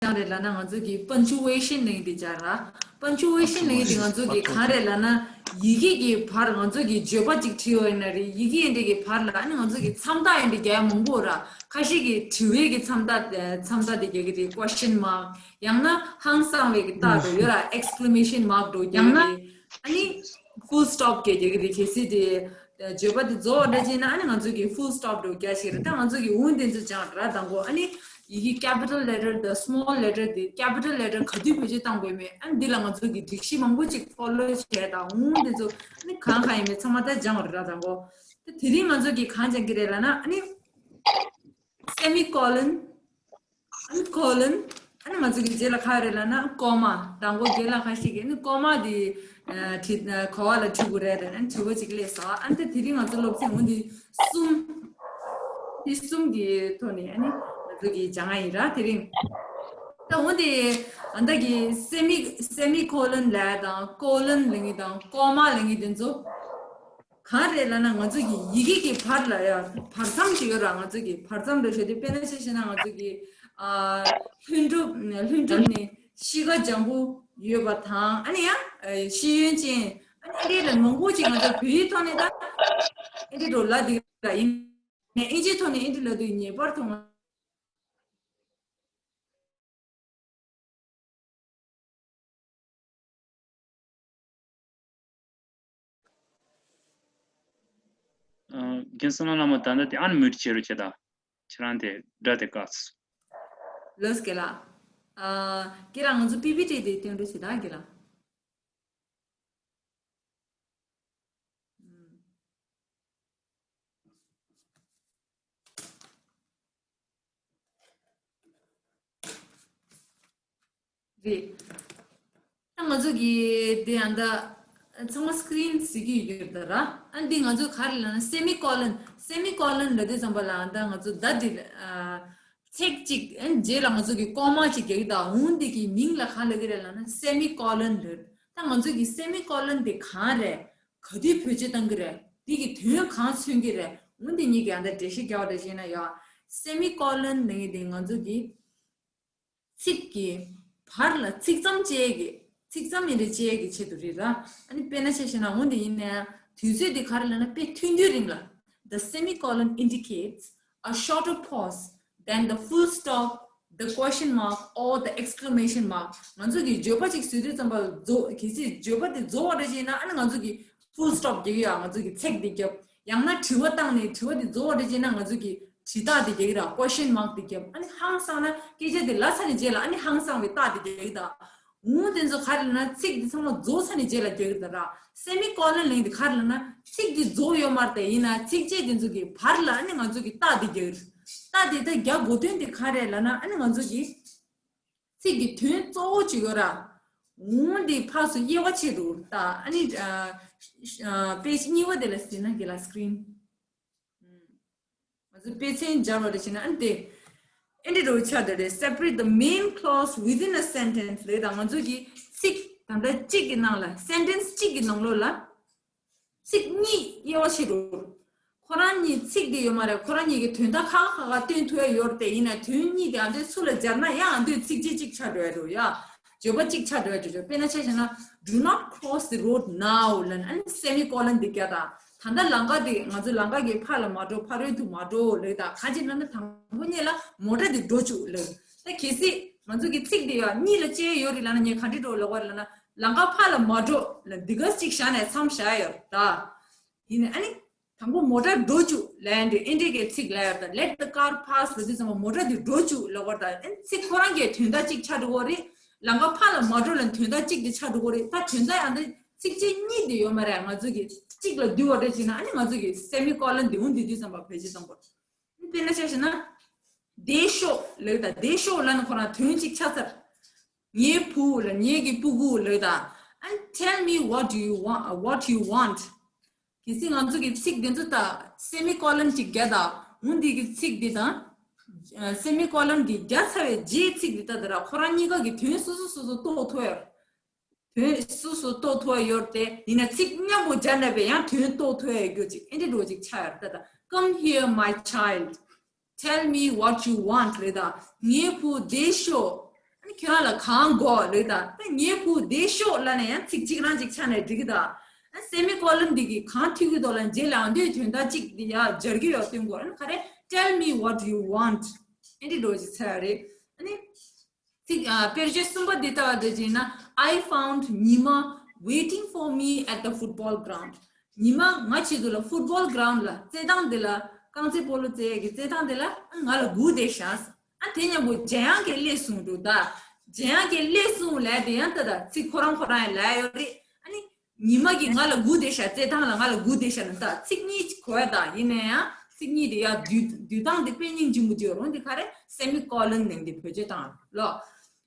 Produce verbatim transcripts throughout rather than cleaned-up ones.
སྦྱངས་རེད་ལབ་ན་ང་ཚོ་གི་པན་ཅུ་ཝེ་ཤན་ལབ་ཡས་དེ་སྦྱངས་ར། པན་ཅུ་ཝེ་ཤན་ལབ་ཡས་དེ་ང་ཚོ་གི་གང་རེད་ལབ་ན་ཡི་གེ་གི་བར་ང་ཚོ་གི་བརྗོད་པ་ཅིག་བྲིས་པ་ཡིན་ན་རེད། ཡི་གེ་འདི་གི་བར་ལ་ཨ་ནི་ང་ཚོ་གི་མཚམས་རྟགས་ཡིན་འདི་རྒྱག་ཡ་མང་པོ་ར། ཁ་ཤས་ཀྱིས་དྲི་བའི་གི་མཚམས་རྟགས་མཚམས་རྟགས་དེ་རྒྱག་གི་རེད། ཀོ་ཤན་མཱག་ཡང་ན་ཧང་སངས་པའི་གི་རྟགས་འདྲ་ཡོད་ར། ཨེགས་ཀི་ལེ་མེ་ཤན་མཱག་འདྲ་རྒྱག་གི་རེད། ཨ་ནི་ཕུལ་སི་ཊོབ་རྒྱག་གི་རེད། གལ་སྲིད་དེ་བརྗོད་པ་དེ་རྫོགས་པ་འདྲ་བྱས་ན་ཨ་ནི་ང་ཚོ་གི་ཕུལ་སི་ཊོབ་འདྲ་རྒྱག་ཤེས་རེད། ད་ང་ཚོ་གི་འོ་འདི་ཚོ་སྦྱངས་ར་དང་པོ། ཨ་ནི་ཡི་གེ་ཀེ་པི་ཊལ་ལེ་ཊར་དང་སི་མོལ་ལེ་ཊར་དེ་ཀེ་པི་ཊལ་ལེ་ཊར་ག་དུས་བེད་སྤྱོད་གཏང་དགོས་མེད། ཨ་ནི་འདི་ལ་ང་ཚོ་གི་སྒྲིག་གཞི་མང་པོ་ཅིག་ཕོ་ལོ་བྱས་དང་འོ་འདི་ཚོ་ཨ་ནི་གང་གང་ཡིན་མེད་ཚང་མ་ད་སྦྱངས་པ་རེད་ར་དང་པོ། ད་དེ་རིང་ང་ཚོ་གི་གང་སྦྱང་གི་རེད་ལབ་ན་ཨ་ནི་སེ་མི་ཀོ་ལོན། ཨ་ནི་ཀོ་ལོན། ཨ་ནི་ང་ཚོ་གི་རྗེས་ལ་ག་རེ་ལབ་ན་ཀོ་མ། དང་པོ་རྒན་ལགས་ཁ་ཤས་ཀྱིས་ཨ་ནི་ཀོ་མ་དེ་ཨ་བྲིས་ཨ་ག་པ་ལ་བྲིས་དགོས་རེད་ལབ་ན་དྲི་བ་ཅིག་སླེབས་སོང་། ཨ་ནི་ད་དེ་རིང་ང་ཚོ་སློབ་ཚན་འོ་འདི་གསུམ། འདི་གསུམ་གྱི་ཐོག་ནས་ཨ་ནི་ང་ཚོ་གི་སྦྱང་ཡ་ཡིན་ར་དེ་རིང་། ད་འོ་འདི་ཨ་ད་གི་སེ་མི་སེ་མི་ཀོ་ལོན་ལབ་ཡ་དང་ཀོ་ལོན་ལབ་མཁན་དང་ཀོ་མ་ལབ་མཁན་དེ་ཚོ། གང་རེད་ལབ་ན་ང་ཚོ་གི་ཡི་གེ་གི་བར་ལ་ཡ་བར་མཚམས་ཤིག་ཡོད་ར། ང་ཚོ་གི་བར་མཚམས་འདྲ་ཞིག་དེ་དཔེར་ན་ཆ་བཞག་ན་ང་ཚོ་གི་ཨ་ལྷུན་གྲུབ་ལྷུན་གྲུབ་ནི་གཤིས་ཀ་འཇམ་པོ་ཡོད་པ་དང་ཨ་ནི་ཡ་ཤེས་ཡོན་ཅན་ཨ་ནི་ཨེ་འདྲའི་ལ་མང་པོ་ཅིག་ང་ཚོ་བོད་ཡིག་ཐོག་ནས་ད་ཨེ་འདྲའི་འགྲོ་ལ་འདི་ར་ཡིན་ནས་ཨིན་ཇིའི་ཐོག་ནས་ཨེ་འདྲའི་ལ་དུས་ངེས་པར་མཐོང་། ཨ། རྒན་བསོད་ནམས་ལྷ་མོ། ད་ལྟ་དེ་ཨན་མིའུ་ཊི་བྱེད་རོགས་བྱེད་དང་། ཁྱེད་རང་དེ་སྒྲ་དེ་བཀག་སོང་། ལགས་རྒན་ལགས། ཨ། རྒན་ལགས་ང་ཚོ་པི་པི་ཊི་དེ་སྟོན་རོགས་བྱེད་དང་རྒན་ལགས། རེད། ད་ང་ཚོ་གི་དེ་ཨ་ད་ཚང་མ་སི་ཀི་རིན་གཟིགས་ཀྱི་ཡོད་ད་ར། ཨ་འདི་ང་ཚོ་ག་རེ་ལབ་ན་སེ་མི་ཀོ་ལོན། སེ་མི་ཀོ་ལོན་ལབ་དུས་ཙམ་པ་ལ་ཨ་ད་ང་ཚོ་ད་འདི་ཨ་ཚེག་གཅིག་ཨ་རྗེས་ལ་ང་ཚོ་གི་ཀོ་མ་གཅིག་རྒྱག་གི་ད། འོ་འདི་གི་མིང་ལ་ག་ལབ་ཀྱི་རེད་ལབ་ན་སེ་མི་ཀོ་ལོན་རེད། ད་ང་ཚོ་གི་སེ་མི་ཀོ་ལོན་དེ་གང་རེད། ག་དུས་བེད་སྤྱོད་གཏང་གི་རེད། འདི་གི་དོན་གང་མཚོན་གྱི་རེད། འོ་འདི་གཉིས་ཀྱི་ཨ་ད་འགྲེལ་བཤད་རྒྱག་པ་འདྲ་བྱས་ན་ཡ། སེ་མི་ཀོ་ལོན་ལབ་མཁན་དེ་ང་ཚོ་གི་ཚིག་གི་བར་ལ་ཚིག་མཚམས་བཅད་ཀྱི། ཚིག་མཚམས་ཡིན་རེ་བཅད་ཀྱི་ཆེད་དུ་རེད་ར། ཨ་ནི་དཔེར་ན་ཆ་བཞག་ན་འོ་འདི་ཡིན་ན་ཡང་དུས་ཚོད་འདི་ག་རེ་ལབ་ན་དཔེ་ཐུང་ཐུང་རིང་ལ། The semicolon indicates a shorter pause than the full stop, the question mark or the exclamation mark. ང་ཚོ་གི་བརྗོད་པ་ཅིག་བཟོ་དུས་ཙམ་པ་རྫོགས། གལ་སྲིད་བརྗོད་པ་དེ་རྫོགས་པ་འདྲ་བྱས་ན་ཨ་ནི་ང་ཚོ་གི་ཕུལ་སི་ཊོབ་རྒྱག་གི་ཡོད། ང་ཚོ་གི་ཚེག་འདི་བརྒྱབ། ཡང་ན་དྲི་བ་བཏང་ནས་དྲི་བ་འདི་རྫོགས་པ་འདྲ་བྱས་ན་ང་ཚོ་གི་དྲི་རྟགས་འདི་རྒྱག་གི་ར། ཀོ་ཤན་མཱག་འདི་བརྒྱབ། ཨ་ནི་ཧང་སངས་ན་སྐད་ཆ་འདི་ལབ་ཚར་ནས་རྗེས་ལ་ཨ་ནི་ཧང་སངས་པའི་རྟགས་འདི་རྒྱག་གི་ད། འོ་དེ་ཚོ་ག་རེ་ལབ་ན་ཚིག་འདི་ཚང་མ་རྫོགས་ཚར་ནས་རྗེས་ལ་རྒྱག་གི་ད་ར། སེ་མི་ཀོ་ལོན་ལབ་མཁན་འདི་ག་རེ་ལབ་ན་ཚིག་འདི་རྫོགས་ཡོད་མ་རེད་དེ། ཡིན་ན་ཚིགས་བཅད་འདི་ཚོ་གི་བར་ལ་ཨ་ནི་ང་ཚོ་གི་རྟགས་འདི་རྒྱག་གི་རེད། རྟགས་འདི་ད་རྒྱག་དགོས་དོན་འདི་ག་རེ་ལབ་ན་ཨ་ནི་ང་ཚོ་གི་ཚིག་གི་དོན་གཙོ་བོ་ཅིག་ཡོད་ར། འོ་འདི་ཕར་ཚུར་དབྱེ་བ་ཕྱེ་རུ་ད་ཨ་ནི་ཨ་ཨ་པེ་ཇི་གཉིས་པ་དེ་ལ་གཟིགས་ན་རྒན་ལགས་སི་ཀི་རིན། ང་ཚོ་དཔེ་མཚོན་སྦྱར་བ་རེ་བྱས་ན་ཨ་ནི་དེ་ཨེ་འདྲ་རུ་ཆགས་བསྡད་རེད། Separate the main clause within a sentence ལབ་ད། ང་ཚོ་གི་ཚིག་ད་ལྟ་གཅིག་གི་ནང་ལ་སེན་ཊེན་སི་གཅིག་གི་ནང་ལོགས་ལ། ཚིག་གཉིས་དབྱེ་བ་ཕྱེ་རུ། ཁོ་རང་གཉིས་ཚིག་དེ་ཡོད་མ་རེད། ཁོ་རང་གཉིས་ཀྱི་དོན་དག་ཁག་ཁག་ཁག་སྟོན་ཐུབ་ཡ་ཡོད་རེད་དེ། ཡིན་ན་དོན་གཉིས་དེ་ཨ་འདོད་ཚུར་ལ་སྦྱར་ན་ཡང་ཨ་འདོད་ཚིགས་བཅད་གཅིག་ཆགས་འགྲོ་ཡ་འགྲོ་ཡ། བརྗོད་པ་གཅིག་ཆགས་འགྲོ་ཡ་འགྲོ་འགྲོ། དཔེར་ན་ཆ་བཞག་ན། Do not cross the road now ལབ་ན་ཨ་ནི་སེ་མི་ཀོ་ལོན་འདི་རྒྱག་ད། ད་ལྟ་ལམ་ཁ་འདི་ང་ཚོ་ལམ་ཁ་གི་ཕར་ལ་མ་འགྲོ། ཕ་རོལ་ཏུ་མ་འགྲོ་ལབ་ད། ག་ཅི་ལབ་ན་དང་པོ་ཉིད་ལ་མོ་ཊ་འདི་འགྲོ་བཅུག་ལབ། ད་གལ་སྲིད་ང་ཚོ་གི་ཚིག་འདི་ཡ་གཉིས་ལ་བཅད་ཡོད་རེད་ལབ་ན་ངས་ག་འདྲ་འགྲོ་ལབ་པ་རེད་ལབ་ན། ལམ་ཁ་ཕར་ལ་མ་འགྲོ་ལབ་འདི་ག་གཅིག་བཞག་ནས་མཚམས་བཞག་ཡོད་ད། ཡིན་ནའི་ཨ་ནི། དང་པོ་མོ་ཊ་འགྲོ་བཅུག་ལབ་ཡ་འདི་ཨེ་འདྲའི་གི་ཚིག་ལབ་ཡ་ད། Let the car pass ལབ་དུས་ཙམ་པ་མོ་ཊ་འདི་འགྲོ་བཅུག་ལབ་པ་ད། ཨ་ནི་ཚིག་ཁོ་རང་གི་དོན་དག་གཅིག་ཆགས་འགྲོ་གི་རེད། ལམ་ཁ་ཕར་ལ་མ་འགྲོ་ལབ་དོན་དག་གཅིག་འདི་ཆགས་འགྲོ་གི་རེད། ད་དོན་དག་ཡང་འདི་ཚིགས་བཅད་གཉིས་འདི་ཡོད་མ་རེད། ང་ཚོ་གི་གཅིག་ལ་བསྡུ་བ་རེད་ཅེ་ན་ཨ་ནི་ང་ཚོ་གི་སེ་མི་ཀོ་ལོན་འདི་འོང་འདི་དུས་ཙམ་པ་བེད་སྤྱོད་གཏོང་དགོས། དཔེར་ན་ཆ་བཞག་ན། བདེ་ཤོག་ལབ་ད། བདེ་ཤོག་ལབ་ན་ཁོ་རང་དོན་གཅིག་ཆགས་ཚར། ངའི་བུ་ལ་ངའི་གི་སྤུ་གུ་ལབ་ད། And tell me what do you want, what you want. གལ་སྲིད་ང་ཚོ་གི་ཚིག་འདི་ཚོ་ད་སེ་མི་ཀོ་ལོན་གཅིག་རྒྱག་ད། འོ་འདི་གི་ཚིག་འདི་དང་། སེ་མི་ཀོ་ལོན་གི་རྒྱག་ཚར་བའི་རྗེས་ཚིག་འདི་ད་ད་ར་ཁོ་རང་གཉིས་ཀ་གི་དོན་སོ་སོ་སོ་སོ་རྟོགས་ཐུབ་ཡོད། དོན་སོ་སོ་རྟོགས་ཐུབ་ཡོད་དེ། ཡིན་ན་ཚིག་མཉམ་པོ་སྦྱར་ན་བས་ཡང་དོན་རྟོགས་ཐུབ་ཡ་རྒྱུ་ཅིག་ཨེ་འདྲ་འགྲོ་ཅིག་ཆགས་ཡོད་ད། ད་Come here, my child. Tell me what you want ལབ་ད། ངའི་བུ་བདེ་ཤོག་ཁྱོད་རང་ལ་གང་དགོས་ལབ་ད། ད་ངའི་བུ་བསྡད་ཤོག་ལབ་ན་ཡང་ཚིག་གཅིག་རང་གཅིག་ཆགས་ནས་འགྲིག་གི་ད། སེ་མི་ཀོ་ལོན་འདི་གིས་གང་འཐུས་ཀྱི་འདུག་ལབ་རྗེས་ལ་ཨ་འདོད་དོན་དག་གཅིག་འདི་ཡར་སྦྱར་གྱི་ཡོད་སྟོན་དགོས། ཨ་ནི་ག་རེ། Tell me what you want. ཨེ་འདྲ་འགྲོ་ཅིག་ཚར་རེད། ཨ་ནི། ཚིག་ཨ། དཔེར་བརྗོད་གསུམ་པ་འདི་ལྟ་བ་འདི་བྱས་ན། I found ཉི་མ waiting for me at the football ground. ཉི་མ་ང་ཆེད་དུ་ལ་ཕུཊ་བོལ་གྷ་རའུན་ཌི་ལ་རྩེད་ཐང་འདི་ལ་རྐང་རྩེད་སྤོ་ལོ་རྩེ་ཡས་ཀྱི་རྩེད་ཐང་འདི་ལ་ང་ལ་སྒུག་བསྡད་ཤག་ཨ་དེ་མཉམ་པོ་འཇམ་དབྱངས་ཀྱིས་སླེབས་སོང་འདུག་ད། འཇམ་དབྱངས་ཀྱིས་སླེབས་སོང་ལབ་དེ་ཡང་ད་ད་ཚིག་ཁོ་རང་ཁོ་རང་ཡང་ལབ་ཡོད་རེད། ཨ་ནི། ཉི་མ་གིས་ང་ལ་སྒུག་བསྡད་ཤག་རྩེད་ཐང་ལ་ང་ལ་སྒུག་བསྡད་ཤག་ན་ད་ཚིག་གཉིས་གོ་ཡ་ད། ཡིན་ན་ཡང་ཚིག་གཉིས་དེ་ཡ་བསྡུས་བསྡུས་སྟངས་དེ་དཔེ་སྙིང་རྗེ་མོ་དེ་ཡོད་རུང་དེ་ག་རེ། སེ་མི་ཀོ་ལོན་ནང་དེ་བེད་སྤྱོད་བཏང་ལོ།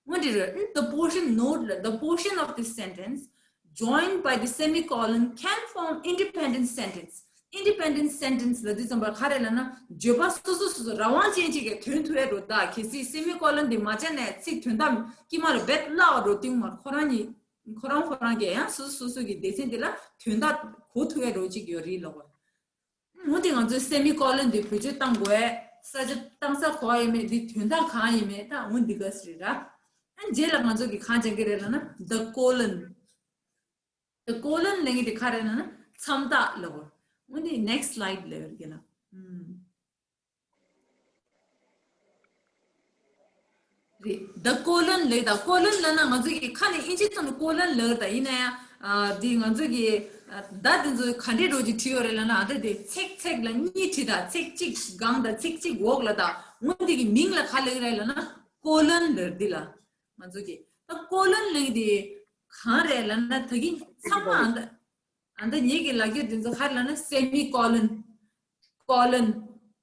འོན་ཏེ་རེད། The portion, note the portion of the sentence joined by the semicolon can form independent sentence. Independent sentence ལབ་དུས་ཙམ་པ་ག་རེ་ལབ་ན། བརྗོད་པ་སོ་སོ་སོ་སོ་རང་དབང་ཅན་ཅིག་གིས་ཐོན་ཐུབ་ཡ་རུ་ད། གལ་སྲིད་སེ་མི་ཀོ་ལོན་དེ་མ་བྱས་ནས་ཚིག་དོན་དག་དཀྱིལ་མ་རུ་རྦད་བརླག་རུ་བཏང་མ་ཁོ་རང་ཉིད་ཁོ་རང་ཁོ་རང་གིས་ཡང་སོ་སོ་སོ་སོ་གི་སྡེ་ཚན་དེ་ལ་དོན་དག་གོ་ཐུབ་ཡ་རུ་ཅིག་ཡོད་རེད་ལབ་པ། འོན་ཏེ་ང་ཚོས་སེ་མི་ཀོ་ལོན་དེ་བེད་སྤྱོད་བཏང་དགོས། ས་ཆ་བཏང་ས་ག་པར་ཡིན་མེད་དེ་དོན་དག་གང་ཡིན་མེད་ད་འོན་འདི་ག་ཟེར་ར། ཨ་རྗེས་ལ་ང་ཚོ་གི་གང་སྦྱང་གི་རེད་ལབ་ན། The colon. The colon ལབ་མཁན་དེ་ག་རེ་ལབ་ན་མཚམས་རྟགས་ལབ་དགོས། འོན་ཏེ་next slide ལབ་ཡོད་ཀྱི་ལ། ཨུམ། རེད། The colon ལབ་ད། ཀོ་ལོན་ལབ་ན་ང་ཚོ་གི་ཁ་ནས་དབྱིན་ཇི་ཐོག་ནས་ཀོ་ལོན་ལབ་ད། ཡིན་ན་ཡང་ཨ་འདི་ང་ཚོ་གི་ཨ་ད་འདི་ཚོ་ག་འདྲས་འགྲོ་གི་བྲིས་ཡོད་རེད་ལབ་ན། ཨ་ད་དེ་ཚེག་ཚེག་ལ་གཉིས་བྲིས་ད། ཚེག་གཅིག་སྒང་དང་ཚེག་གཅིག་འོག་ལ་ད། འོན་ཏེ་གི་མིང་ལ་ག་ལབ་ཀྱི་རེད་ལབ་ན་ཀོ་ལོན་ལབ་འདི་ལ། ང་ཚོ་གི་ད་ཀོ་ལོན་ལབ་འདི་གང་རེད་ལབ་ན་ད་གིན་ཚང་མ་ཨ་ད་ཨ་ད་ངེད་ཀྱི་ལབ་རྒྱུ་འདི་ཚོ་ག་རེ་ལབ་ན་སེ་མི་ཀོ་ལོན། ཀོ་ལོན།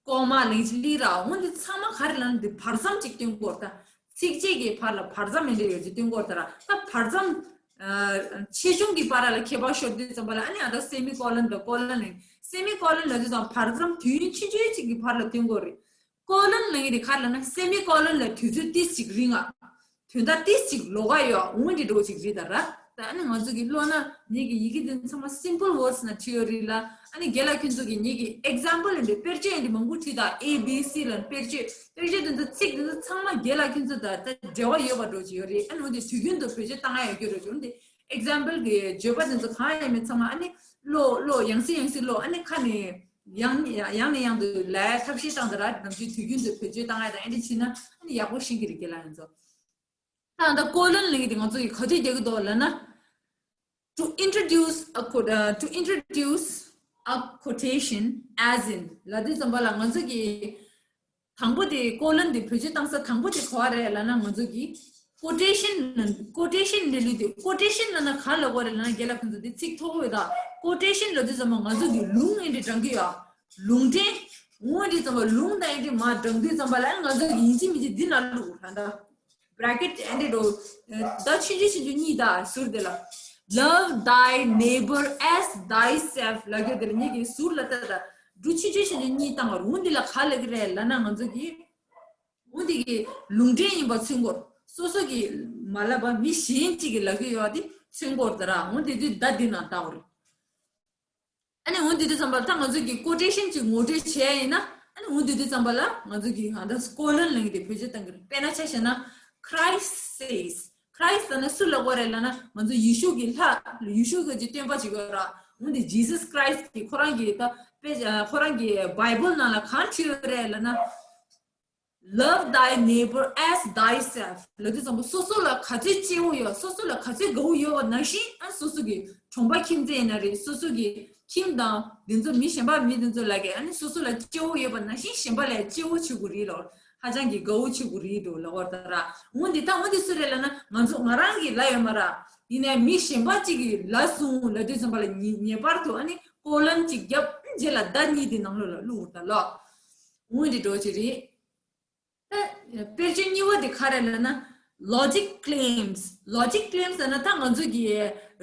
ཀོ་མ་ལབ་ཅིག་ལབ་ར། འོན་ཏེ་ཚང་མ་ག་རེ་ལབ་ན་འདི་བར་མཚམས་ཅིག་སྟོན་གྱི་ཡོད་རེད་ད། ཚིགས་བཅད་ཀྱི་བར་ལ་བར་མཚམས་མི་འདྲ་ཡོད་ཅིག་སྟོན་གྱི་ཡོད་རེད་ད་ར། ད་བར་མཚམས་ཨ་ཆེ་ཆུང་གི་བར་ལ་ཁྱད་པར་ཤོར་དུས་ཙམ་པ་ལ་ཨ་ནི་ཨ་ད་སེ་མི་ཀོ་ལོན་དང་ཀོ་ལོན་ལབ། སེ་མི་ཀོ་ལོན་ལབ་དུས་ཙམ་བར་མཚམས་དུས་ཡུན་ཆུང་ཆུང་ཅིག་གི་བར་ལ་སྟོན་གྱི་ཡོད་རེད། ཀོ་ལོན་ལབ་མཁན་དེ་ག་རེ་ལབ་ན་སེ་མི་ཀོ་ལོན་ལ་དུས་ཚོད་ཏོག་ཙམ་རིང་ང་། དོན་དག་ཏོག་ཙམ་ལོགས་ཀ་ཡོད་འོང་འདི་འདྲ་ཅིག་རེད་ད་ར། ད་ཨ་ནི་ང་ཚོ་གི་ཀློག་ན་ངེད་ཀྱི་ཡི་གེ་འདི་ཚང་མ་simple words ནང་བྲིས་ཡོད་རེད་ལ། ཨ་ནི་རྒན་ལགས་ཁྱོད་ཚོ་གི་ངེད་ཀྱི་example འདི་དཔེར་བརྗོད་འདི་མང་པོ་བྲིས་ད། A B C ལ་དཔེར་བརྗོད། དཔེར་བརྗོད་འདི་ཚོ་ཚིག་འདི་ཚོ་ཚང་མ་རྒན་ལགས་ཁྱོད་ཚོ་ད་ད་འབྲེལ་བ་ཡོད་པ་འདྲ་ཅིག་ཡོད་རེད། ཨ་ནི་འོན་ཏེ་དུས་རྒྱུན་དུ་བེད་སྤྱོད་བཏང་ཡ་ཡོད་རྒྱུ་འདྲ་ཅིག་འོན་ཏེ་example གི་བརྗོད་པ་འདི་ཚོ་གང་ཡང་མེད་ཚང་མ་ཨ་ནི་ཀློག་ཀློག་ཡང་སེ་ཡང་སེ་ཀློག་ཨ་ནི་ཁ་ནས་ཡང་ཡང་ནས་ཡང་དུ་ལབ་ཐབས་ཤེས་བཏང་ད་ར། ནམ་རྒྱུན་དུས་རྒྱུན་དུ་བེད་སྤྱོད་བཏང་ཡ་དང་ཨེ་འདྲ་བྱས་ན་ཨ་ནི་ཡག་པོ་ཤེས་ཀྱི་རེད་རྒན་ལགས་ཡིན་ཚོ། ད་ད་ཀོ་ལོན་ལབ་མཁན་དེ་ང་ཚོ་ཡི་ག་དུས་རྒྱག་གི་འདུག་ལབ་ན། To introduce a quote, uh, to introduce a quotation as in ལབ་དུས་ཙམ་པ་ལ་ང་ཚོ་གི་དང་པོ་དེ་ཀོ་ལོན་དེ་བེད་སྤྱོད་བཏང་ས་དང་པོ་དེ་ག་པར་རེད་ལབ་ན། ང་ཚོ་གི་quotation ནང་quotation ལབ་ལུགས་དེ། quotation ལབ་ན་ག་ལབ་དགོས་རེད་ལབ་ན་རྒན་ལགས་ཁོང་ཚོ་དེ་ཚིག་མཐོ་པོ་ཡོད་ད། quotation ལབ་དུས་ཙམ་པ་ང་ཚོ་གི་ལུང་ཨེ་འདྲ་དྲངས་ཀྱི་ཡོད། ལུང་འདྲེན། འོ་འདི་ཙམ་པ་ལུང་དང་ཨེ་འདྲ་མ་དྲངས་དུས་ཙམ་པ་ལ་ང་ཚོ་གི་ཡིན་གཅིག་མིན་གཅིག་འདི་ནང་བླུགས་ད་ད། bracket ཨེ་འདྲ་འགྲོ། ད་ཆུང་ཆུང་ཆུང་ཆུང་གཉིས་ད་ཟུར་དེ་ལ། Love thy neighbor as thyself ལབ་རྒྱུ་དེ་ལ་ངེད་ཀྱི་ཟུར་ལ་ད་ད་འབྲུ་ཆུང་ཆུང་ཆུང་ཆུང་གཉིས་བཏང་བར་འོ་འདི་ལ་ག་ལབ་ཀྱི་རེད་ལབ་ན་ང་ཚོ་གི་འོ་འདི་གི་ལུང་འདྲེན་ཡིན་པ་མཚོན་གྱི་ཡོད། སོ་སོ་གི་མ་ལབ་པ་མི་གཞན་གཅིག་གི་ལབ་ཀྱི་ཡོད་དེ་མཚོན་གྱི་ཡོད་ད་ར། འོ་འདི་དུས་ད་འདི་ནང་ལྟ་བར། ཨ་ནི་འོ་འདི་དུས་ཙམ་པ་ལ་ད་ང་ཚོས་ཀྱི་quotation ཅིག་ངོ་སྤྲོད་བྱས་ཡིན་ན། ཨ་ནི་འོ་འདི་དུས་ཙམ་པ་ལ་ང་ཚོས་ཀྱི་ང་ད་ཀོ་ལོན་ལབ་མཁན་དེ་བེད་སྤྱོད་བཏང་གི་རེད། དཔེར་ན་ཆ་བཞག་ན། Christ says. Christ ལབ་ན་སུ་ལབ་དགོས་རེད་ལབ་ན་ང་ཚོ་ཡེ་ཤུ་གི་ལྷ། ཡེ་ཤུ་གི་ཅིག་སྟོན་པ་ཅིག་ཡོད་ར། འོ་འདི་Jesus Christ གི་ཁོ་རང་གི་ད་དཔེ་ཁོ་རང་གི་Bible ནང་ལ་གང་བྲིས་ཡོད་རེད་ལབ་ན། Love thy neighbor as thyself ལབ་དུས་ཙམ་པ་སོ་སོ་ལ་ག་ཚོད་གཅེས་པོ་ཡོད། སོ་སོ་ལ་ག་ཚོད་དགའ་བོ་ཡོད་པ་ནང་བཞིན། ཨ་སོ་སོ་གི་གྲོང་པ་ཁྱིམ་མཚེས་ཡིན་ན་རེད། སོ་སོ་གི་ཁྱིམ་དང་འདི་ཚོ་མི་གཞན་པ་མི་འདི་ཚོ་ལ་གི་ཨ་ནི་སོ་སོ་ལ་གཅེས་པོ་ཡོད་པ་ནང་བཞིན་གཞན་པ་ལ་གཅེས་པོ་བྱེད་དགོས་རེད་ལོ། ཧ་ཅང་གི་དགའ་བོ་བྱེད་དགོས་རེད་འགྲོ་ལབ་པ་ད་ར། འོ་འདི་ད་འོ་འདི་སུ་རེད་ལབ་ན་ང་ཚོ་ང་རང་གི་ལབ་ཡོད་མ་ར། ཡིན་ནའི་མི་གཞན་པ་གཅིག་གི་ལབ་སོང་ལབ་དུས་ཙམ་པ་ལ་ངེས་ངེས་པར་དུ་ཨ་ནི་ཀོ་ལོན་ཅིག་བརྒྱབ། རྗེས་ལ་ད་གཉིས་དེ་ནང་ལོགས་ལ་བླུགས་ད་ལོ། འོ་འདི་འགྲོ་ཅི་རེད། ད་དཔེར་བརྗོད་གཉིས་པ་དེ་ག་རེ་ལབ་ན། Logic claims. Logic claims ཟེར་ན་ད་ང་ཚོ་གི་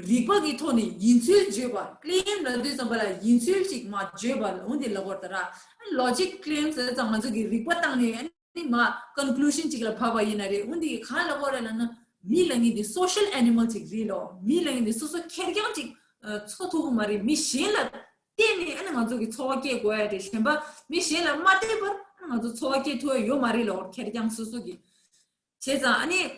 རིགས་པ་གི་ཐོག་ནས་ཡིན་ཚུལ་བརྗོད་པ། claim ལབ་དུས་ཙམ་པ་ལ་ཡིན་ཚུལ་ཅིག་མ་བརྗོད་པ་འོ་འདི་ལབ་དགོས་རེད་ད་ར། Logic claims ཟེར་ཙང་ང་ཚོ་གི་རིགས་པ་བཏང་ནས་ཨ་ནི་མ་conclusion ཅིག་ལ་བབས་པ་ཡིན་ན་རེད། འོ་འདི་གི་གང་ལབ་དགོས་རེད་ལབ་ན། མི་ལབ་མཁན་འདི་social animal ཅིག་རེད་ལོ། མི་ལབ་མཁན་འདི་སོ་སོ་ཁེར་རྐྱང་ཅིག་འཚོ་ཐུབ་ཀྱི་མ་རེད། མི་གཞན་ལ་བརྟེན་ནས་ཨ་ནི་ང་ཚོ་གི་འཚོ་བ་སྐྱེལ་དགོས་ཡ་རེད། གཞན་པ་མི་གཞན་ལ་མ་བརྟེན་པར་ཨ་ནི་ང་ཚོ་འཚོ་བ་སྐྱེལ་ཐུབ་ཡ་ཡོད་མ་རེད་ལོ། ཁེར་རྐྱང་སོ་སོ་གི། བྱས་ཙང་ཨ་ནི་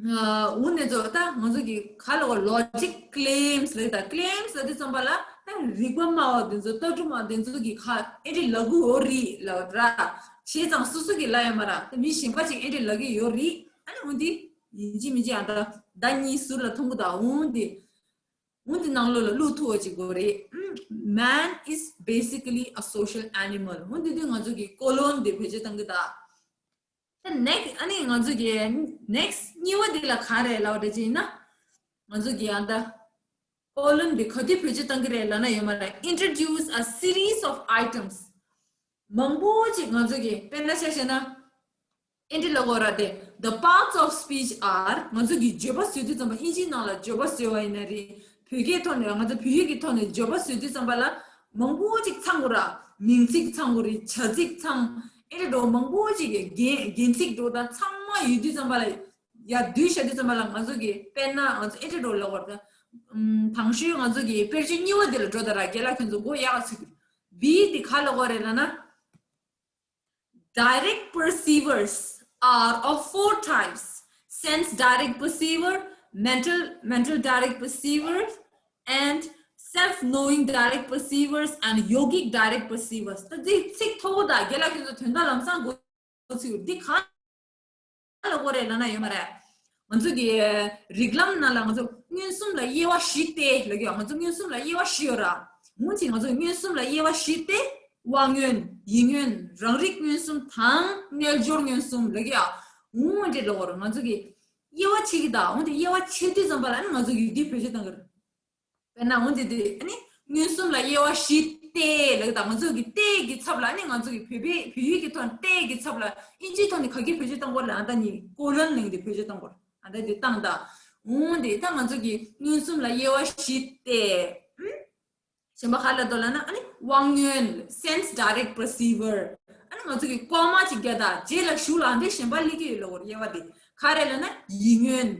འོ་ནས་ཚོ་ད་ང་ཚོ་གི་ག་ལ་བ་logic claims ལ་ད་claims ལ་དེ་ཙམ་པ་ལ་ད་རིག་པ་སྨྲ་བ་དེ་ཚོ་ལྟ་གྲུབ་སྨྲ་བ་དེ་ཚོ་གི་ཁ་ཨེ་འདྲ་ལབ་གི་ཡོད་རེད་ལབ་ར། བྱས་ཙང་སོ་སོ་གི་ལབ་ཡ་མ་ར་ད་མི་གཞན་པ་ཅིག་ཨེ་འདྲ་ལབ་གི་ཡོད་རེད། ཨ་ནི་འོ་འདི་ཡིན་གཅིག་མིན་གཅིག་ཨ་ད་ཟླ་གཉིས་ཟུར་ལ་མཐོང་གི་ད་འོ་འདི། འོ་འདི་ནང་ལོགས་ལ་བླུག་ཐུབ་པ་ཅིག་དགོས་རེད། Man is basically a social animal. འོ་འདི་དུས་ང་ཚོ་གི་ཀོ་ལོན་དེ་བེད་སྤྱོད་བཏང་གི་ད། ད་next ཨ་ནི་ང་ཚོ་གི་next གཉིས་པ་འདི་ལ་ག་རེ་ལབ་རེད་ཅེ་ན། ང་ཚོ་གི་ཨ་ད་ཀོ་ལོན་འདི་ག་དུས་བེད་སྤྱོད་བཏང་གི་རེད་ལབ་ན་ཡོད་མ་རེད། Introduce a series of items. མང་པོ་ཅིག་ང་ཚོ་གི་དཔེར་ན་ཆ་བཞག་ན། ཨེ་འདྲ་ལབ་དགོས་ར་དེ། The parts of speech are ང་ཚོ་གི་བརྗོད་པ་བཟོ་དུས་ཙམ་པ་ཨིན་ཇིའི་ནང་ལ་བརྗོད་པ་བཟོས་པ་ཡིན་ན་རེད། བོད་སྐད་ཐོག་ནས་ང་ཚོ་བོད་ཡིག་གི་ཐོག་ནས་བརྗོད་པ་བཟོ་དུས་ཙམ་པ་ལ་མང་པོ་ཅིག་ཚང་དགོས་ར། མིང་ཚིག་ཚང་དགོས་རེད། བྱ་ཚིག་ཚང་། ཨེ་འདྲ་འགྲོ་མང་པོ་ཅིག་གི་རྒྱན་རྒྱན་ཚིག་འགྲོ་ད་ཚང་མ་ཡོད་དུས་ཙམ་པ་ལ་ཡར་བསྡུས་བཞག་དུས་ཙམ་པ་ལ་ང་ཚོ་གི་དཔེར་ན་ང་ཚོ་ཨེ་འདྲ་འགྲོ་ལབ་དགོས་ར་ད། ཨམ། དང་ཤོས་ང་ཚོ་གི་དཔེར་བརྗོད་གཉིས་པ་འདི་ལ་འགྲོ་ད་ར་རྒན་ལགས་ཁྱོད་ཚོ་མགོ་ཡག་ག་ཚོད་ཀྱི། B འདི་ག་ལབ་དགོས་རེད་ལབ་ན། Direct perceivers are of four types: sense direct perceiver, mental, mental direct perceiver, and self-knowing direct perceivers and yogic direct perceivers. ད་འདི་ཚིག་མཐོ་པོ་དང་རྒན་ལགས་ཁྱོད་ཚོ་དོན་དག་ལམ་སང་གོ་ཚིག་འདི་གང་ལབ་དགོས་རེད་ལབ་ན་ཡོད་མ་རེད། ང་ཚོ་གི་རིགས་ལམ་ནང་ལ་ང་ཚོ་མངོན་སུམ་ལ་དབྱེ་བ་བཞི་སྟེ་ལབ་ཀྱི་ཡོད། ང་ཚོ་མངོན་སུམ་ལ་དབྱེ་བ་བཞི་ཡོད་ར། འོ་ཅིག་ང་ཚོ་མངོན་སུམ་ལ་དབྱེ་བ་བཞི་སྟེ། དབང་མངོན། ཡིད་མངོན། རང་རིག་མངོན་སུམ་དང་རྣལ་འབྱོར་མངོན་སུམ་ལབ་ཀྱི་ཡོད། འོ་འདྲ་ལབ་དགོས་ར། ང་ཚོ་གི་དབྱེ་བ་ཕྱེ་གི་ད། འོ་དེ་དབྱེ་བ་ཕྱེ་དུས་ཙམ་པ་ལ་ཨ་ནི་ང་ཚོ་ཡུལ་དུས་བེད་སྤྱོད་བཏང་གི་རེད། དཔེར་ན་འོ་འདི་དེ་ཨ་ནི་མངོན་སུམ་ལ་དབྱེ་བ་བཞི་སྟེ་ལབ་ད། ང་ཚོ་གི་སྟེ་གི་ཚབ་ལ་ཨ་ནི་ང་ཚོ་གི་བོད་པའི་བོད་ཡིག་གི་ཐོག་ནས་སྟེ་གི་ཚབ་ལ་ཨིན་ཇིའི་ཐོག་ནས་ག་གི་བེད་སྤྱོད་བཏང་དགོས་ལབ་ན་ཨ་ད་ནི་ཀོ་ལོན་ལབ་དེ་བེད་སྤྱོད་བཏང་དགོས། ཨ་ད་དེ་བཏང་ད། འོ་འདི་ད་ང་ཚོ་གི་མངོན་སུམ་ལ་དབྱེ་བ་བཞི་སྟེ། ཨུམ། གཞན་པ་ག་ལ་དོ་ལབ་ན་ཨ་ནི་དབང་མངོན། Sense direct perceiver. ཨ་ནི་ང་ཚོ་གི་ལྐོག་མ་ཅིག་རྒྱག་ད་རྗེས་ལ་གཞུག་ལ་འདི་གཞན་པ་སླེབས་ཀྱི་ཡོད་ལབ་དགོས་རེད། དབྱེ་བ་དེ་ག་རེ་ལབ་ན་ཡིད་མངོན།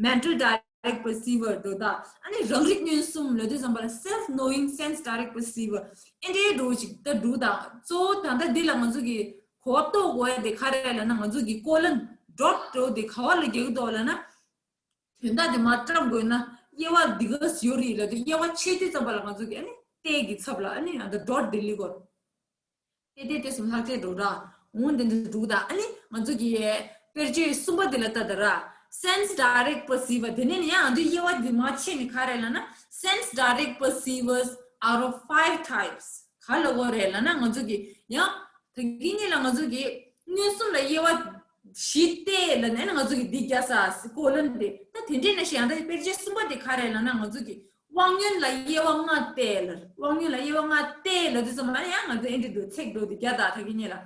Mental direct perceiver འགྲོ་ད། ཨ་ནི་རང་རིག་མངོན་སུམ་ལབ་དུས་ཙམ་པ་ལ་self knowing sense direct perceiver ཨེ་འདྲའི་འགྲོ་ཅིག་ད་འགྲོ་ད། གཙོ་བོ་ད་ལྟ་འདི་ལ་ང་ཚོ་གི་གོ་བ་རྟོགས་དགོས་ཡ་དེ་ག་རེ་ལབ་ན་ང་ཚོ་གི་ཀོ་ལོན་dot འགྲོ་དེ་ག་བ་ལ་རྒྱག་གི་འདུག་ལབ་ན། དོན་དག་དེ་མར་བཀྲམ་དགོས་ན་དབྱེ་བ་འདི་ག་ཡོད་རེད་ལབ་དུས་དབྱེ་བ་ཕྱེ་དུས་ཙམ་པ་ལ་ང་ཚོ་གི་ཨ་ནི་སྟེ་གི་ཚབ་ལ་ཨ་ནི་ཨ་ད་dot འདི་ལི་གོ། ཏེ་ཏེ་ཏེ་གསུམ་ལྷག་ཆད་འགྲོ་ར། འོང་དེ་འདི་འགྲོ་ད། ཨ་ནི་ང་ཚོ་གི་དཔེར་བརྗོད་གསུམ་པ་དེ་ལ་ལྟ་ད་ར། Sense direct perceiver དེ་ནས་ནི་ཡང་ཨ་འདི་དབྱེ་བ་འདི་མར་ཕྱེ་ནི་ག་རེ་ལབ་ན། Sense direct perceivers are of five types. ག་ལ་གོ་རེད་ལབ་ན་ང་ཚོ་གི་ཡང་། ད་གིན་ཉིད་ལ་ང་ཚོ་གི་མངོན་སུམ་ལ་དབྱེ་བ་བཞི་སྟེ་ལ་ནས་ང་ཚོ་གི་འདི་རྒྱག་ས་ཀོ་ལོན་དེ་ད་དེ་འདྲས་ནས་ཤི་ཡང་ད་དཔེར་བརྗོད་གསུམ་པ་དེ་ག་རེ་ལབ་ན་ང་ཚོ་གི་དབང་མངོན་ལ་དབྱེ་བ་ལྔ་སྟེ་ལ་དབང་མངོན་ལ་དབྱེ་བ་ལྔ་སྟེ་ལ་དུས་ཙམ་པ་ཡང་ང་ཚོ་ཨེ་འདྲས་འདུག་ཚེག་འགྲོ་དེ་རྒྱག་ད་ད་གིན་ཉིད་ལ་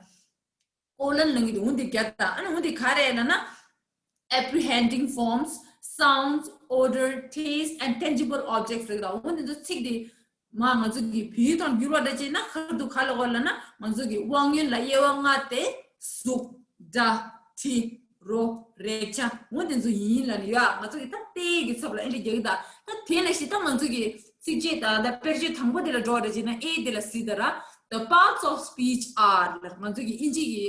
ཀོ་ལོན་ལབ་གི་འདུག་འོང་དེ་རྒྱག་ད། ཨ་ནི་འོང་དེ་ག་རེ་ལབ་ན། Apprehending forms, sounds, odor, taste, and tangible objects རེད་ད། འོ་འདི་ཚོ་ཚིག་འདི་མ་ང་ཚོ་གི་བོད་ཡིག་དང་བསྒྱུར་བ་འདྲ་བྱས་ན་ཁ་ཐུག་ག་ལ་གོ་ལབ་ན་ང་ཚོ་གི་དབང་མངོན་ལ་དབྱེ་བ་ལྔ་སྟེ་གཟུགས། སྒྲ། དྲི། རོ། རེག་བྱ། འོ་འདི་ཚོ་ཡིན་ལབ་ནི་ཡོད། ང་ཚོ་གི་ད་སྟེ་གི་ཚབ་ལ་ཨེ་འདྲ་རྒྱག་གི་ད། ད་དེ་ལ་ཤི་ད་ང་ཚོ་གི་ཚིགས་བཅད་དང་ད་དཔེར་བརྗོད་དང་པོ་དེ་ལ་འགྲོ་བ་འདྲ་བྱས་ན་ཨེ་དེ་ལ་སི་ད་ར། The parts of speech are ང་ཚོ་གི་ཨིན་ཇི་གི་